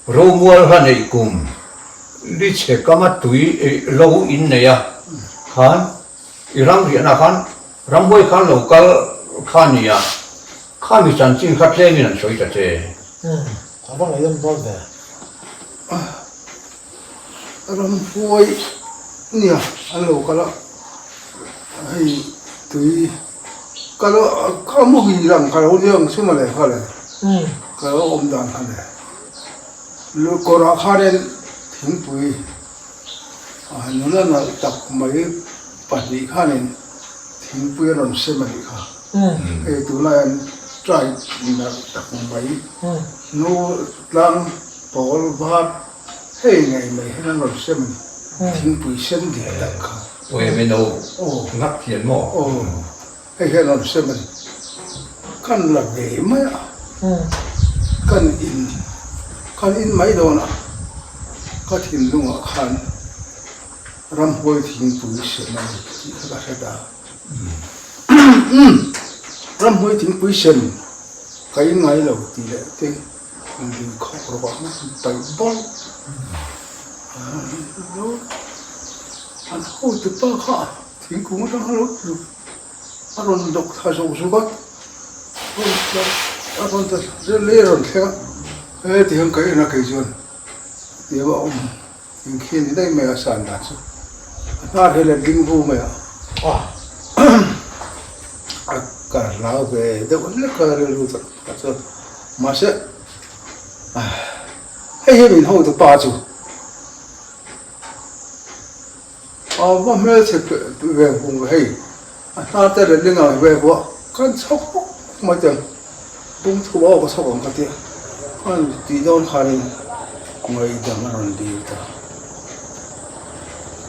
Romual hla neih kum li chhe kama tui lo in nei a khan i ram riahna khan ramhuai khan lo kal kha ni a, khami chanchin kha tlemin an sawi ta che. Umm a va ngaihawm dawn ve. Ramhuai nia an lo kal a, hei tui ka lo ka muhil ang ka lo ni ang chu mawle kha le, ka lo awm dan kha le. Lukawrah khanin thingpui nula nalh tak mai pahnih khanin thingpui a rawn sem a nih kha. Hei tunlai an try nalh tak mai nu tlang pawl var hei ngei mai hian an rawn sem a ni. Thingpui sen dik tak kha. Awemeno ngak hian maw? Aw. Hei hian rawn sem a ni. Kan la ve mai a, kan in kan in mai dawn a, ka thinlungah khan ramhuai thingpui sem a ni tih kha ka hre ta. Ramhuai thingpui sem ka in ngai lo tih leh te lui khawk rawk ah khan paih bawlh an hotu pa kha thingkung atang khan lo tlu. A rawn dawk thla zuk zuk a, a rawn ta zel leh a rawn thleng a, he ti hian ka en a kei chuan ti a awm engkhi a ni daih mai a san dan chu a hnar hi let ding vu mai a a ka hlau ve deuh hlek a rilru tak tak chuan mahse hei hi min hotu pa chu. A va hmelchhe ve hung ve hei, a hnar te leh ling ang ve buah kan chhawk hawk mai teh ang, bung thu aw ka chhawk ang ka tia, khan tih dawn khanin ngaihdam a rawn dil ta,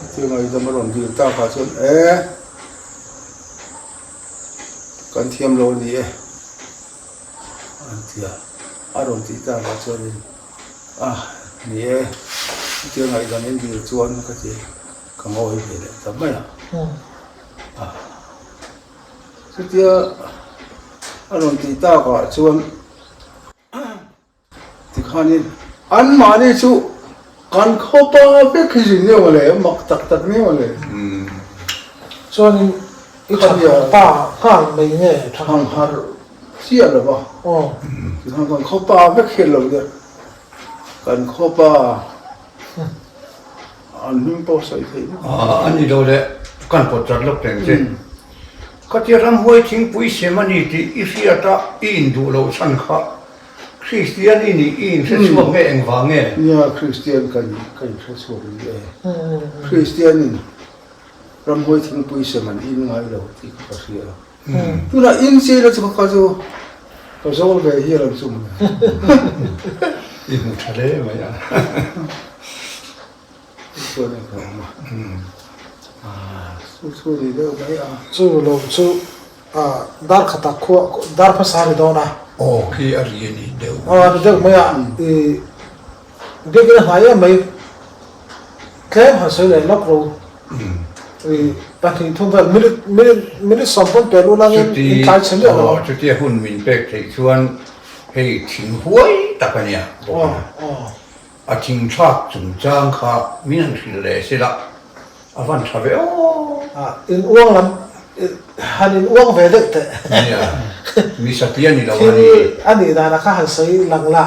chutia ngaihdam a rawn dil ta kha chuan e kan thiam lo a ni e an tia, a rawn tih ta kha chuanin. A, ni e, chutia ngaihdam in dil chuan ka ti ka ngawi ve leh ta mai a. A, chutia a rawn tih takah chuan tikhanin anmahni chu kan khawpa vek hi zin neu le, mak tak tak neu le. Chuanin i tha pa nghal mai nge tha nghal? Chiah lo va, tikhan kan khawpa vek hian lo deuh, kan khawpa an hming pawh sawi theih vek. A ni lo le, kan pawt chat lawk teng che. Khatia ramhuai thingpui sem a ni tih i hriat a, i induh loh chhan kha Kristian i nih i inhre chhuak nge engvang nge? Nia, Kristian ka nih ka inhre chhuak ni e. Kristianin ramhuai thingpui sem an in ngai lo tih kha ka hria a. Tunah in chei la chu ka chu ka zawl ve hial ang chu mawle. I hmu tha hle mai a. Chuan ka awm a. Chu chu ni deuh mai a. Chu lo chu dar khatah khua dar hmasa a ni dawn a. Aw khi a ri a ni deuh. Aw a ni deuh mai a. I biakin a hnai em mai. Tlem han sawi leh lawk ro. I pahnih thum vel minute minute minute sawm pawn pel ul angin in tlai chhe miah lo ang. Chutia hun min pek theih chuan hei thing huai tak a nia bawk a. A thing thlak chungchang kha min han hrilh leh se la a van tha ve aw. In uang lam han in uang ve deuh teh. Nia mi satliah ni lo a ni. Thil a nih danah kha han sawi lang la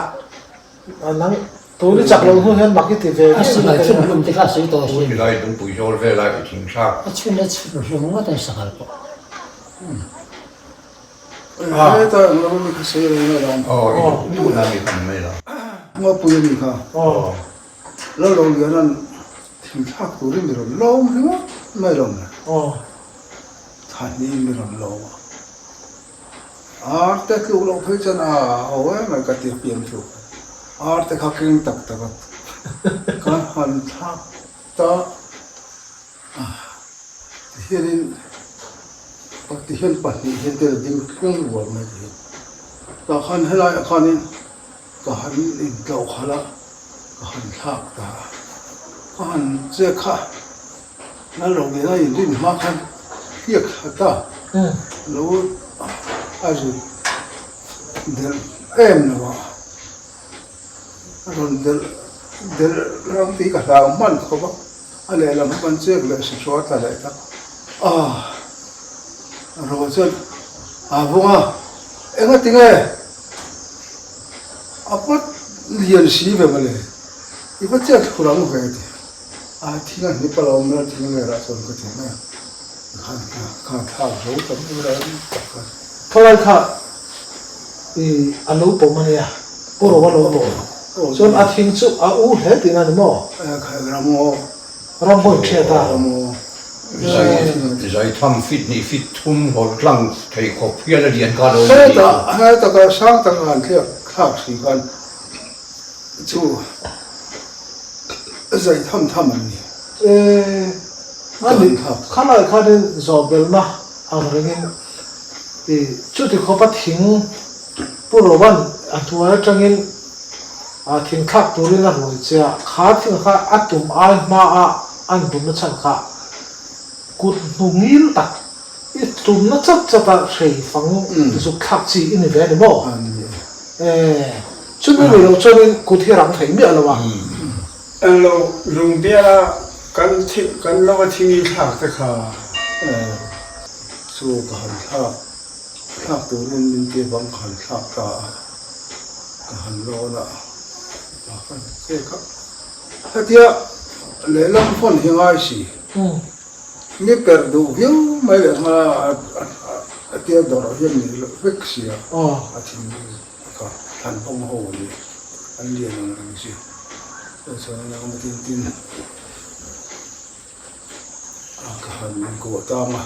nang Tun i chak loh hnu hian mak i ti ve A sanghal chhun hlum te kha a sawi tawh a sin. Pu Nilai lungpui zawl vela i thing thlak. A chhun a chhun hlum ngawt a ni sanghal pawh. Heta eng lam ami kha sawi reng mai lo. Aw i duh duh na mi kha ni mai lo. Ngawpui ami kha. Lal Roliana'n thing thlak turin mi rawn lawm ringawt mai lo maw. Thahniin mi rawn lawm a. Ar te tluk loh phei chuan a ho em mai ka ti pian chu. Ar te kha keng tak tak a ka han thlak ta a tihianin tihian pahnih hian te ding thleng rual mai tihian tah khan helaiah khanin ka han intlauh khalh a ka han thlak ta a ka han che kha. Lal ro nena inrin hma khan hriak khat a lo a zut delh em lo a, a rawn delh delh ram tih ka hlau hman khawp a, a lehlam kha kan chek leh si hruai ta leh tak a, ro chuan a vung a, engatinge a pawt lian si ve mawle i va chet thur ang ve ti. A thing a hnip a lo awm a, thing lerah chuan ka ti mai a, khan kha thlak zo ta mai a tak a. Khalai kha i a lo pawm a nia, pu Roa lo pawm. Chuan a thing chu a u hle tihna a ni maw? Ramngaw. Ramngaw in hriat a. Ramngaw. Zai tham fit hnih fit thum hawlh tlang thei khawp hian a lian kha lo ni tih chu. Hetah hetah sang taka han thliak thlak si khan chu zai tham tham an ni. E, a ni khalai khanin zawhbelna ang rengin i chuti khawpa thing Pu Rovan a hnuai atangin a thing thlak turin a ruai che a, kha thing kha a tum ai hmaa an bumna chhan kha kut hnu ngil tak i tumna chat chat a hrei fang zuk thlak chi i ni ve a ni maw? E, chumi ni loh chuanin kut hi rang thei miah lo a. Englo lungbiala kan kan lo a thing i thlak te kha. E, chu ka han thlak. Thlak turin min ti vang ka han thlak ta a, ka han lawn a, a ka chek a. Hetia lehlam phone hi ngai si, mi perh duh viau mai leh nghal a, a tia dawrh hian ni loh vek si a, a thin kha thlan pawng ho a ni, an lian ang reng si. Chuan a nang tin tin. Ka han inkuah tang a,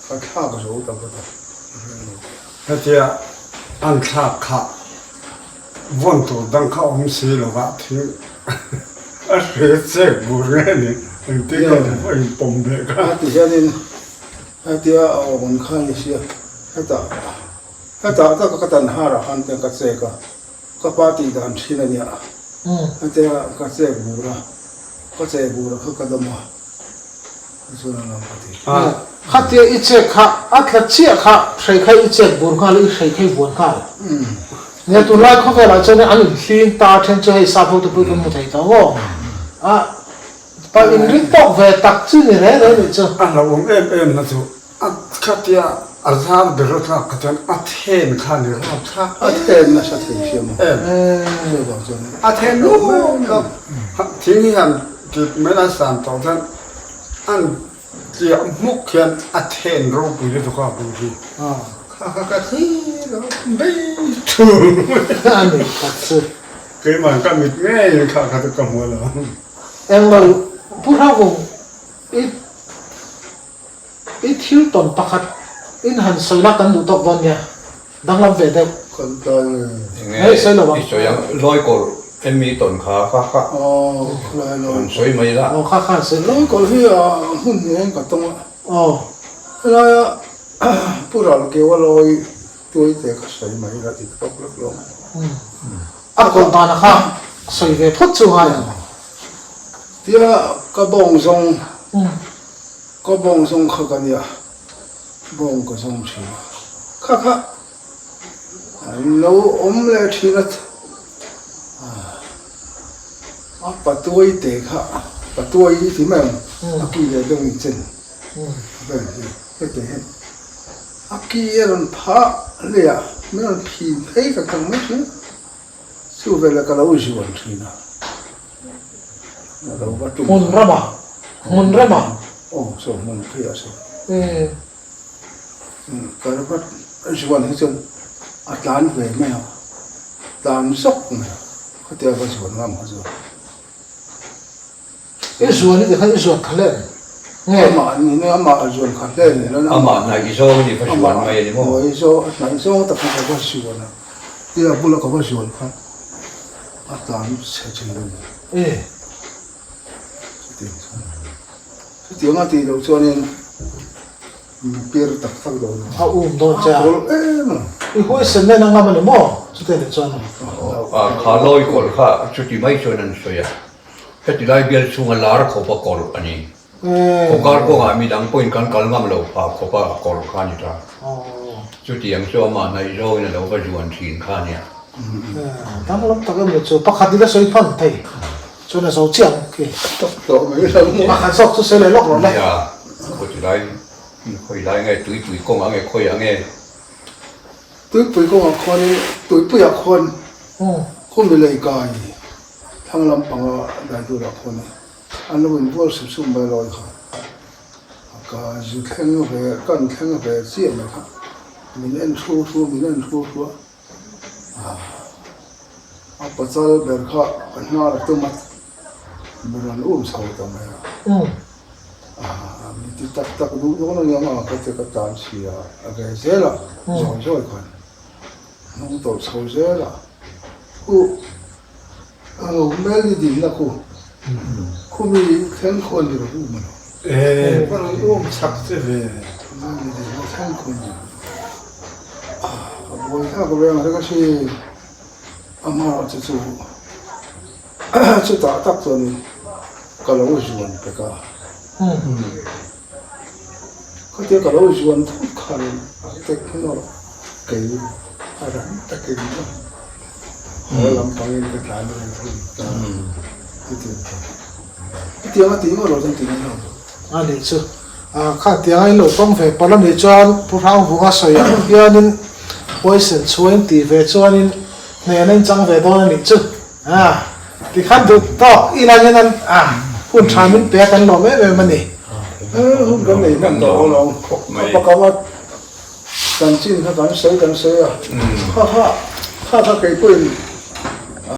ka thlak zo ta vat a, ka hre lo. Hetia an thlak kha vawn tur dang kha awm si lo va, thil a hre chek bur nge ni, engtin nge ni pawh inpawm ve kha. A ti hianin hetia a awm kha ni sia, hetah hetah taka ka tan har ah khan ka chek a. Ka pa tih dan thin a nia. Hetia ka chek bur a, ka che bur a kha ka dawm a, chuan a lam ka ti. Khatia i chek kha a tla chiah kha hrei kha i chek bur nghal a, i hrei kha i vuan nghal. Nia tunlai khawvelah chuan an inhling ta then chu hei sap ho te pawh kan hmu thei tawh maw? A pa inring tawk ve tak chu ni reng reng nih chu. A hlauhawm em em na chu A khatia a zar ber a tlak kha chuan a then kha ni rap thlak A then nasa thei hriam a. Em. Chuvang chuan A then lup lup. Thing hi han kip mai la san tawh chuan an tliah hmuk hian a then ropui lutuk a bul hi. Kha kha ka thi lo bei thu. A ni khat chu. Keimah ka mit ngei kha kha chu ka hmu lo. Englo Pu Hrangvung i I thil tawn pakhat in han sawi la kan duh tawk dawn nia, danglam ve deuh. Kan tan nge. Enge Hei sawi lo ang. I sawi ang, Lawikawlh emi tawn kha kha kha Aw khulai han Lawikawlh. sawi mai la. Aw kha kha han sawi. Lawikawlh hi a hmun hnuaiin ka tawng a. Aw. Helaia Pu Ralkeua lawi tuai te kha sawi mai la ti tawk lek lo. A kawlh dana kha sawi ve phawt chu ngai ang. Tia ka bawng zawng. Ka bawng zawng kha ka nia, bawng ka zawng thin a, kha kha an lo awm leh thin a, a patuai te kha patuai i ti mai ang, a ki leh beng in chen vel hi heti hian a ki a rawn phah leh a, min rawn phin phei tak tak mai thin a, chu veleh ka lo zuan thin a. Hmun rama, hmun rama. Aw saw hmun phei ah saw. Ka vat zuan hi chuan a tlan ve mai a, tlan zawk mai a, khatia va zuan ngam kha chuan. I zuan i ti khan i zuan kha hlen nge? Amah ni nia, amah a zuan kha hlen ni lo. Amah hnaih zawng ni va zuan mai a ni maw? Amah hnaih zawng tak khan ka va zuan a, tia bula ka va zuan khan. A tlan chhe thin a ni. E. Chutiang chuan chutiang a tih loh chuanin mi pir tak tak dawn a. A um dawn che a. A hawl em a. I huaisen nen a ngam a ni maw? Chutiang nih chuan. Kha lawi kawlh kha chuti mai chuan an sawi a. Heti lai bial chhunga lar khawpa kawlh a ni. Khawkar kawngah midang pawhin kan kal ngam lo phah khawpa kawlh kha a ni ta. Chutiang chu amah hnaih zawngin a lo va zuan thin kha a nia. Danglam tak em ni chu pakhat ila sawi hman thei chuan a zo chiah ang khi. Tak tawh mai lo maw. Pakhat zawk chu sawi leh lawk rawh le. Nia, khawi lai, khawi lai nge tuipui kawngah nge khawiah nge. Tuipui kawngah khuanin tuipuiah khuan khumi lei kai thlang lampanga dai turah khuan An lo inbual sup sup mai lawi kha. Ka zu thleng ve, kan thleng ve chiah mai kha. Min en thu thu, min en thu thu a. Pachal ber kha a hnar a tum a, ber an um chho ta mai a. Mi ti tak tak duh dawn a niang a ka ti ka tan si a, a ve zel a, zawi zawi khan hnung tawlh chho zel a. Khu a lo mel ni dinna khu, khu mi thleng khawn ni lo um a lo. E, ka rawn um chak che ve. Mel ni dinna thleng khawn ni lo. A buai thlak veng a ka si. Amaherawh chu chu chutah tak chuan ka lo zuan pek a, khatia ka lo zuan thut khan tek hnawh kei a ran takin haw lampangin ka tlan reng thung ta chutiang a tih ngawt lo chuan tih ngaihna awm lo. A nih chu. Kha tiang a in lo tawng ve palh a nih chuan Pu Hrangvunga sawi ang hianin Poison chhuain tih ve chuanin hnen a inchang ve dawn a nih chu. Tikhan duh tawk ilangin an hun tha min pe a kan lawm em em a ni. Hun kan nei hman tawh lo kha pakam a chanchin kha kan sawi kan sawi a kha kha kha kha keipawhin.